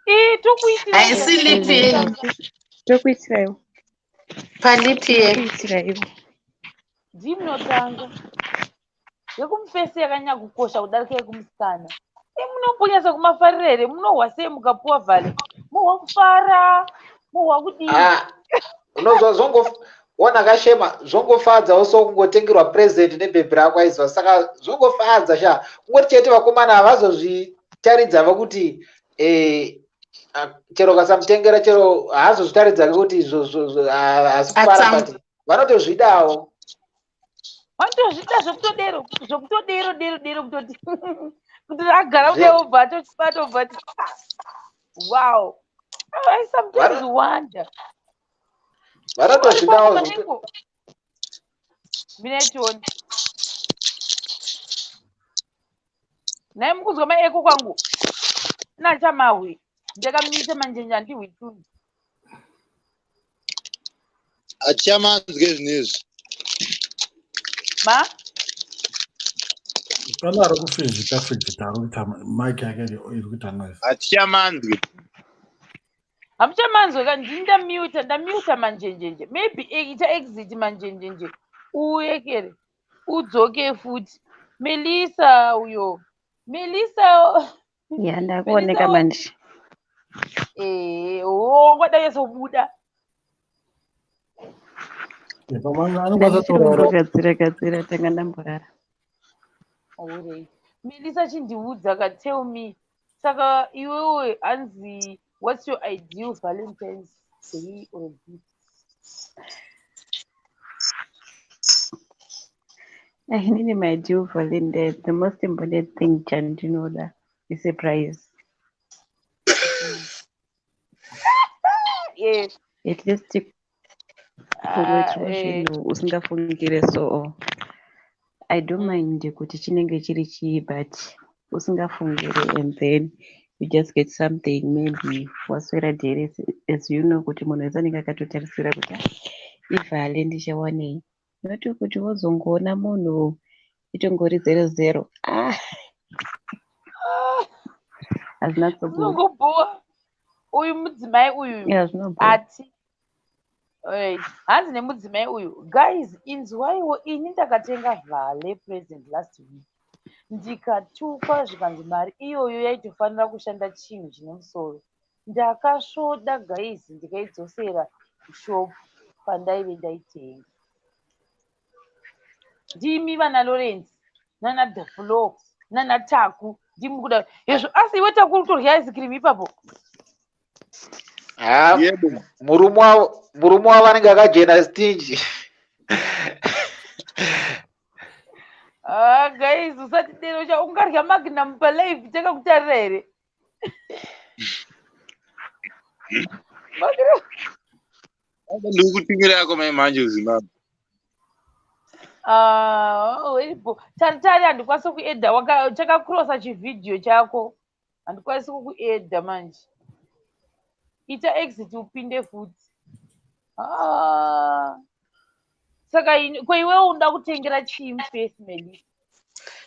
Eh, tokuitira. Haisi leap year. Tokuitiraiwo. Paleap year. Tokuitiraiwo. Ndimunotanga. Yekumufesi yakanyanya kukosha kudarika yekumusikana. Munombonyatsa kumafarira here? Munohwa sei mukapuwa vhale? Muhwa kufara, muhwa kudii? Ah, unozwa zvongo ona kashema zvongofadzawo so kungotengerwa present nebhebhi rako aiziva saka zvongofadza sha kungoti chete vakomana havazozvitaridza vakuti chero kasamutengera chero haazozvitaridza kuti haasi kufara Atsamwa. but vanotozvidawo. Vanotozvida zvekutodero, zvekutodero dero dero kutoti kuti agara kudai obva atochibata obva ati "Ah, wow." I sometimes wonder. Vanotozvidawo. Manengo. Mina tione. Nhai mukunzwa maeko kwangu. Nachamahwe. Ndakamita manjenje handihwi tunhu. Achamanzwe zvinezvi. Ma? Pane ari kufizika fizika ari kuita mic yake iri kuita noise. Atichamanzwe. Hamuchamanzwe ka ndini ndamuta ndamuta manjenjenje. Maybe ita exit manjenjenje. Uyekere. Udzoke futi. Melissa uyo. Melissa. Ya ndakuoneka manje. Eh, oh, ngodai sobuda. Pamwe anokwanisa kutaura Ndachiri gadzira tanga ndamborara. Alright. Melissa chindiudza ka tell me. Saka iwewe hanzi what's your ideal Valentine's Day or gift? Inini my ideal Valentine, the most important thing chandinoda is a prize. Yes. At least kungoitirawo zvinhu usingafungire so I don't mind kuti chinenge chiri chii but usingafungire and then you just get something maybe waswera dhere as you know kuti munhu wese anenge akatotarisira kuti "Ah, ivhale ndichawanei not kuti wozongoona munhu itongori zero zero ah. Hazvina tsobuda. Zvinongobhowa. Uyu mudzimai uyu Yeah, zvinobhowa. ati Alright. Hanzi nemudzimai uyu, guys inzwaiwo ini ndakatenga vale present last week ndikatukwa zvikanzi mari iyoyo yaitofanira kushanda chinhu chine musoro. Ndakasvoda guys ndikaidzosera kushop pandaive ndaitenga. Ndimi vana Lawrence nana Daflo nana Taku ndimi kuda hezvo asi iwe Taku uri kutorya ice cream ipapo. Ha, Yebo. murume wavo murume wavo anenge akajena stingy. Ah, guys usatidero cha ungarya magnum palive takakutarira here? Magnum. Ndikutumira yako mai manje kuZimbabwe. Ah, iripo. Tari tari handikwanisi kuedha waka chakakrosa chivhidhiyo chako. Handikwanisi kukuedha manje. Ita exit upinde futi. Ah. Saka ini ko iwewe unoda kutengera chii mufesi Melissa?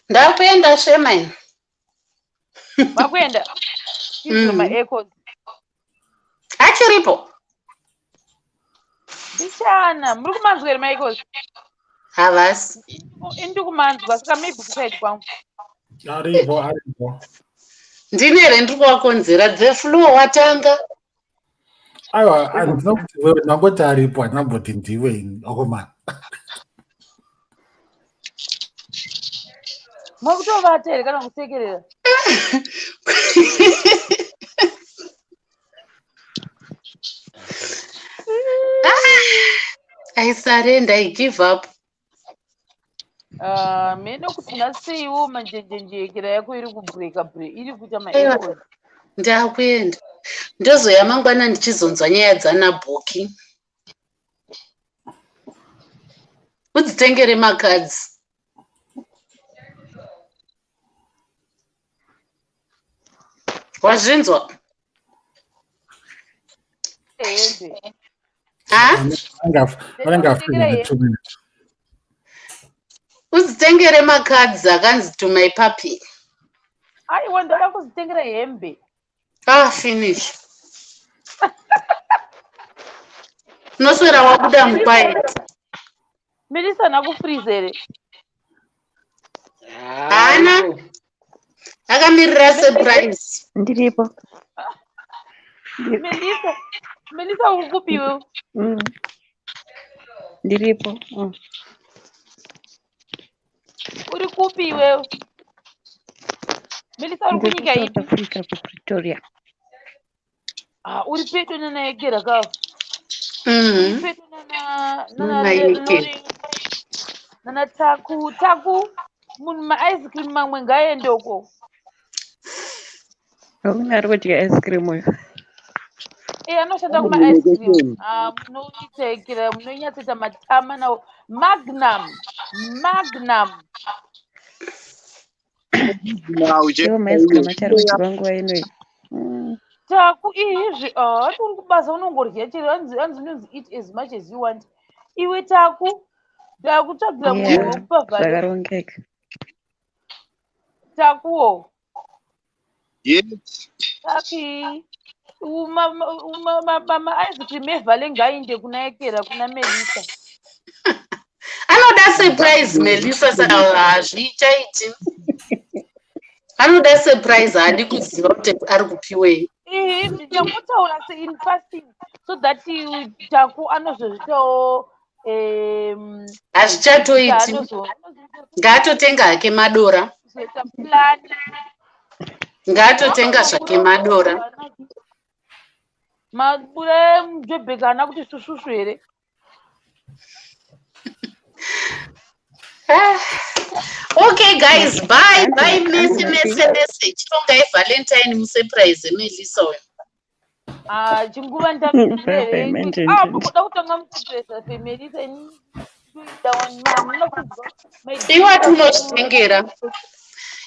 Ndakuenda shema ini. Makuenda? Izvo maechoes. Achiripo. Ndichana, muri kumanzwa here maechoes? Havasi. Ini ndikumanzwa saka maybe kuside kwangu. Aripo, aripo. Ndini here ndiri kuvakonzera the flu watanga. Aiwa, handina kuti wewe ndangoti aripo, handinamboti ndiwe ini. Akomana. Makutovata here kana kusekerera? I surrender, I give up. Ah, mene kuti nhaseiwo manjenjenjekera yako iri kubreka bre iri kuita Aiwa. maechoes. Ndakuenda. Ndozoya mangwana ndichizonzwa nyaya dzana Bhoki. Udzitengere makadzi. Wazvinzwa? Hembe. Ha? Vanenge afika in 2 minutes. Udzitengere makadzi akanzi to my puppy. Aiwa ndoda kuzitengera hembe. Ah, finish. Unoswera wabuda muquiet. Melissa nakufreeze here. Haana. Akamirira surprise. Ndiripo. Melissa, Melissa uri kupi iwewe? Ndiripo. Uri kupi iwewe? Melissa uri Ndiri kunyika kuSouth ipi? Africa kuPretoria. Ah, uri pedo nana Ekera ka. Uri pedo nana nana Nana Ekera. Lori nana Taku. Taku munhu ma ice cream mamwe ngaaende uko. Hakuna ari kudya ice cream uyu. Eh anoshanda kuma ice cream. Ah, munoitekera munonyatsoita matama nawo. Magnum. Magnum. Iwo maice cream achari kudyiwa nguva inoyi. Taku izvi ah uri kubasa unongorya chero hanzi hanzi unonzi eat as much as you want. Iwe Taku ndakutsvagira munhu Yeah, wekupa vhare. zvakarongeka. Takuwo. Yes. Taki ma ice cream evhale ngainde kuna Ekera kuna Melissa. Anoda surprise Melissa saka hazvichaiti. Anoda surprise haadi kuziva kuti ari kupiwei. Ihi ndichangotaura se in passing so that Taku anozozvitawo Hazvichatoiti. Ngaatotenga hake madora. Zoita plan. Ngaatotenga zvake madora. Mabura emujobheka haana kuti svusvusvu here? Ah. Okay guys, bye bye mese mese mese. Chitongai Valentine musurprise Melissa uyu. Ah, chinguva Bye bye, manjenjenje. ndamira kuda kutanga musurprise Melissa ini Iwe ati unozvitengera.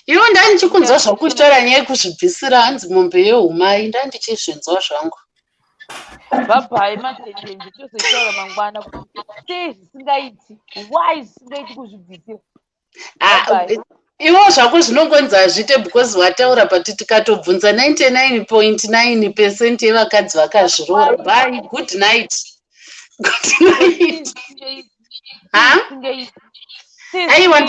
Iwe ndandichikunzwa zvakutaura nyaya yekuzvibvisira hanzi mombe yehumai ndandichizvinzwa zvangu. Bhabhai manjenjenje tozoitaura mangwana kuti sei zvisingaiti why zvisingaiti kuzvibvisira. Ah, Bye-bye. Iwo zvako zvinongonzi hazviite because wataura, but tikatobvunza 99.9% yevakadzi vakazviroora. Bye, good night. Good night. Ha? Aiwa,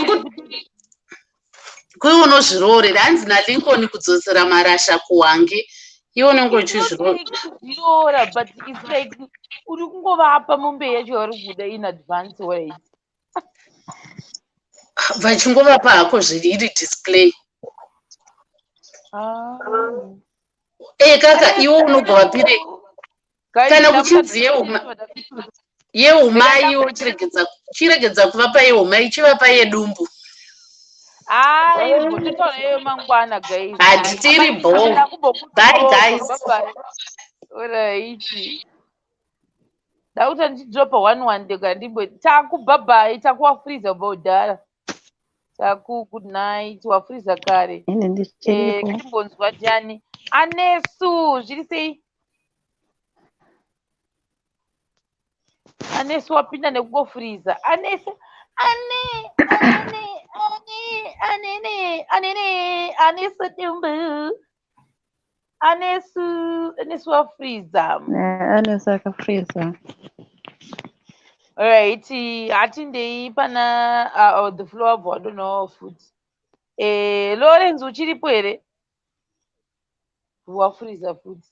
kuiwe unozviroorera. Hanzi naLincoln kudzosera marasha kuwange. Iwe unenge uchizviroora. Kuzviroora, but it's like uri kungovapa mombe yacho yauri kuda in advance, right? Vachingovapa hako zviri iri display. Ah. E kaka, iwe unogovapire Guys, kana kuchinzi yeumai, iwe chiregedza kuvapa yeumai, chivapa yedumbu. Ai, totaura iyoyo mangwana, guys. Hatitiri bho. Bye, guys. Alright, ndakuti ndichidropa one one ndega ndimbo. Taku, bye. Taku, wafreeza kubva kudhara. Taku, good night. Wafreeza kare. Ine ndichiripo. Timbonzwa jani Anesu, zviri sei Anesu? Wapinda nekungofreeza, Anesu. Ane ane ane anene anene Anesu dumbu. Anesu, Anesu wafreeza. Anesu akafreeza. Right, hatindei pana the floor abvo wadonawo futi. Lawrence, uchiripo here? Wafreeza futi.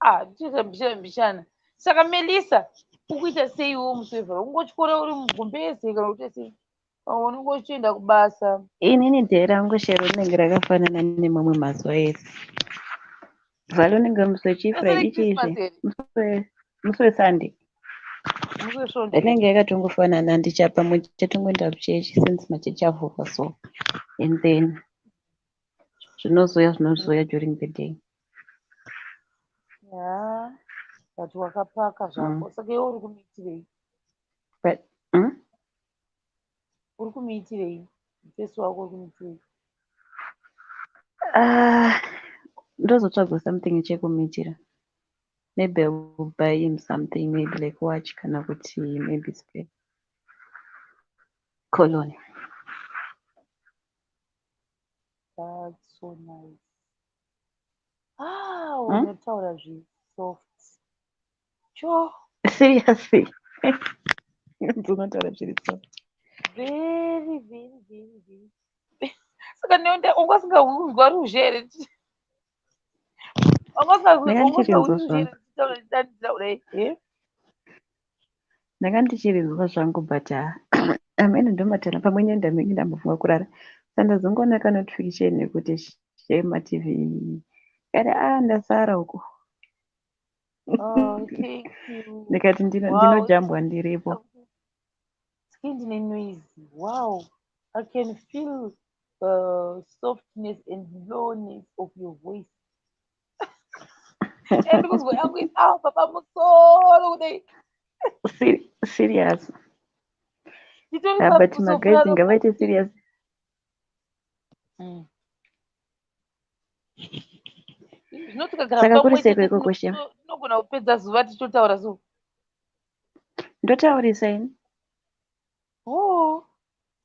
Ah, tichiita mbishana mbishana. Saka Melissa, ukuita seiwo musi wevhara? Ungotyora uri mugumbeze kana kuita sei? Pamwe unenge uchienda kubasa. Inini day rangu shero rinenge rakafanana nemamwe mazuva ese. Vhari unenge musi Basa wechiFriday. reChristmas Chiizve here? musi weSunday. Musi weSvondo. Rinenge yakatongofanana. Ndichapamwe tichatongoenda kuchechi since machechi avhurwa, so and then zvinozouya during the day. Ya, but wakapaka zvako. Saka iwe uri kumuitirei? But Uri kumuitirei mufesi wako? Uri kumuitirei? Ah, ndozotsvaga something chekumuitira. Maybe I will buy him something, maybe like watch kana kuti maybe spray, cologne. That's so nice. Ah, unotaura zvisoft cho. Seriously, ndinotaura zviri soft. Very, very, very, very. Saka neonde unga usingahunzwa ruzhe here? Unga Ndanga ndichirinzwa usingahwi ruzhe here zvangu. tichitaura tichidanidzira kudai, eh? Ndanga ndichirinzwa zvangu, but amene ndomatana pamwe nyenda ndamenge ndambofunga kurara, saka ndazongoona kanotification yekuti Shema TV kati, a ndasara uko. Oh, thank you. Ndikati ndinojambwa ndiripo. Skin ndine noise. Wow, I can feel the softness and lowness of your voice and kuzwa yangu apa pamusoro kudai. Serious. Nditori Ah, but maguys pasoprano. ngavaite serious. Zvino tikagara Saka kuri pamwe seiko chete ikoko, Shema? tinogona kupedza zuva tichitotaura so. Ndotaurisa ini. Oh,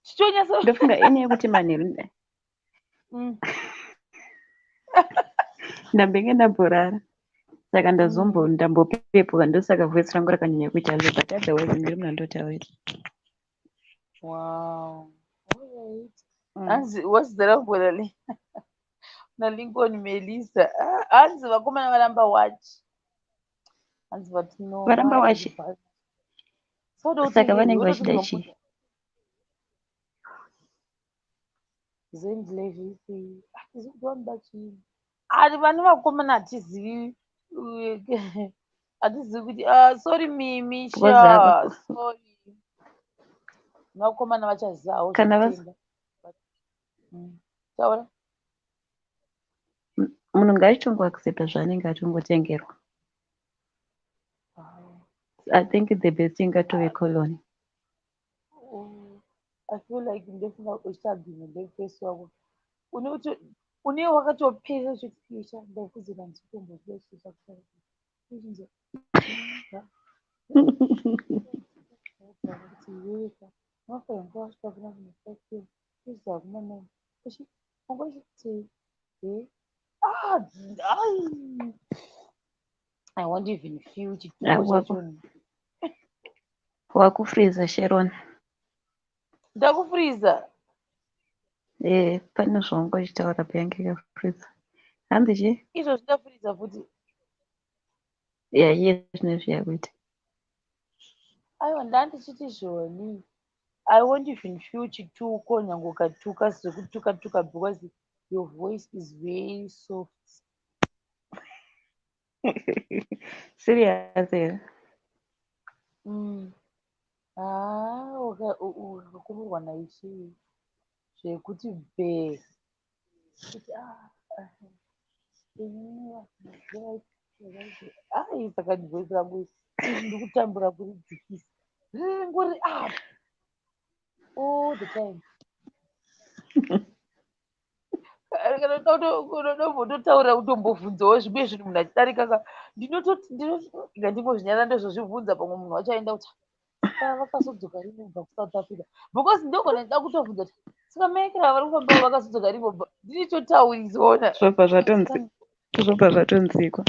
tichonyatsa. Ndofunga ini yekuti manheru ndambenge ndamborara, saka ndazombo ndambopepuka, ndosaka voice rangu rakanyanya kuita low, but otherwise ndiri munhu andotaurisa. Wow, alright. Hanzi what's rangu naLincoln Melissa. Ah, hanzi vakomana varamba watch. Hanzi vati no. Varamba watch? Saka vanenge vachida chii? Zendlevisi hatizivi kuti vanoda chii. Ari vane vakomana, hatizivi, hatizivi kuti, ah, sorry Mimi. Because Sha, sorry, vakomana vachazivawo Kana zvekutenga. Taura. Munhu ngaachitongoaccepta zvaanenge atongotengerwa. I think the best ingatove cologne. Oh, I feel like ndofunga uchiagreement ndefesi wako une wakatopera zvekuti ndakudzira ndichitomboziva chii chakudai. Kuti iwewe ka unofanira kunge wasvika kuna kuma 5 izakumana. Ungachiti ah, ai. I won't even feel chituko chacho. Wakufriza, Sharon. Ndakufriza? Eh, pane zvaunga uchitaura payange yakafriza. Hanzi chii? Izvo zvindafriza futi. Ya, iye zvinezvi yakuita. Aiwa, ndandichiti zvoni I won't even feel chituko nyange ukatuka zvekutuka tuka because your voice is very soft. Serious here? Ah, ukakururwa naishe zvekuti bhe kuti ah, ai, saka voice rangu izvi ndikutambura kuridzikisa, ringori up all the time. Kana unombototaura, kutombobvunzawo zvimwe zvinhu munhu achidarika ka, ndinototi ndingozvinyara, ndozvozvibvunza. Pamwe munhu wacho aenda kuti vakazodzoka rini kubva kuSouth Africa, because ndogona ndida kutobvunza kuti saka maekera vari kufamba vakazodzoka rini, ndinototaurisaona. Zvobva zvatonzikwa.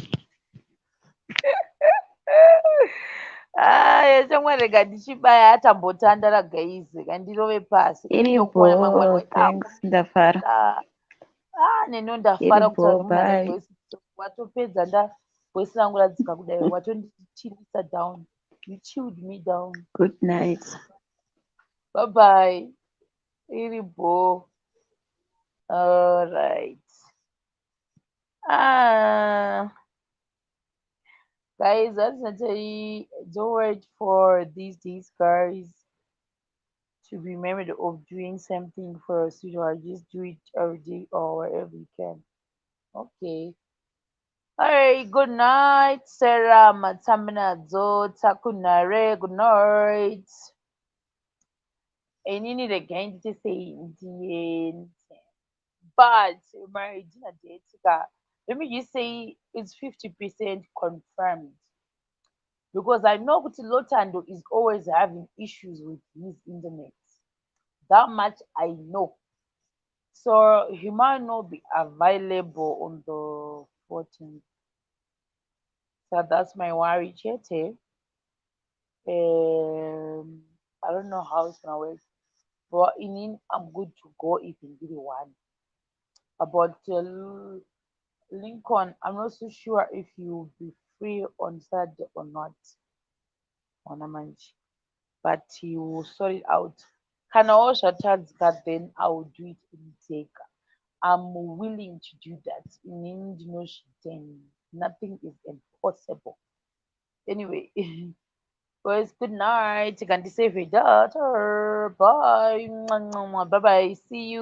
Aya, shamwari, rega ndichibaya, atambotandara guys, kandirove pasi. Iripo, thanks, ndafara. Ah, neno ndafara. Iripo, bye. Watopedza, nda voice rangu radzika kudai, watondichillisa down, you chilled me down. Good night. Bye bye, iripo. All right. Ah, guys, that's Natalie. Don't wait for these days, guys, to be remembered of doing something for a sweetheart. Just do it every day or wherever you can. Okay. All right. Good night, Sarah Matsaminadzo Takunare. Good night. Inini regai nditi ndiende, but my dinner date ka, let me just say it's 50% confirmed because I know kuti Lotando is always having issues with his internet. That much I know. So he might not be available on the 14th. So that's my worry, chete. I don't know how it's gonna work. But in I'm good to go if in one. About Lincoln, I'm not so sure if you'll be free on Saturday or not. Ona manje. But he will sort it out. Kana zvatadzika, then I will do it in Teka. I'm willing to do that. Inini ndinozvitenda. Nothing is impossible. Anyway, boys, good night. Ngandisave data. Bye. Bye bye. See you.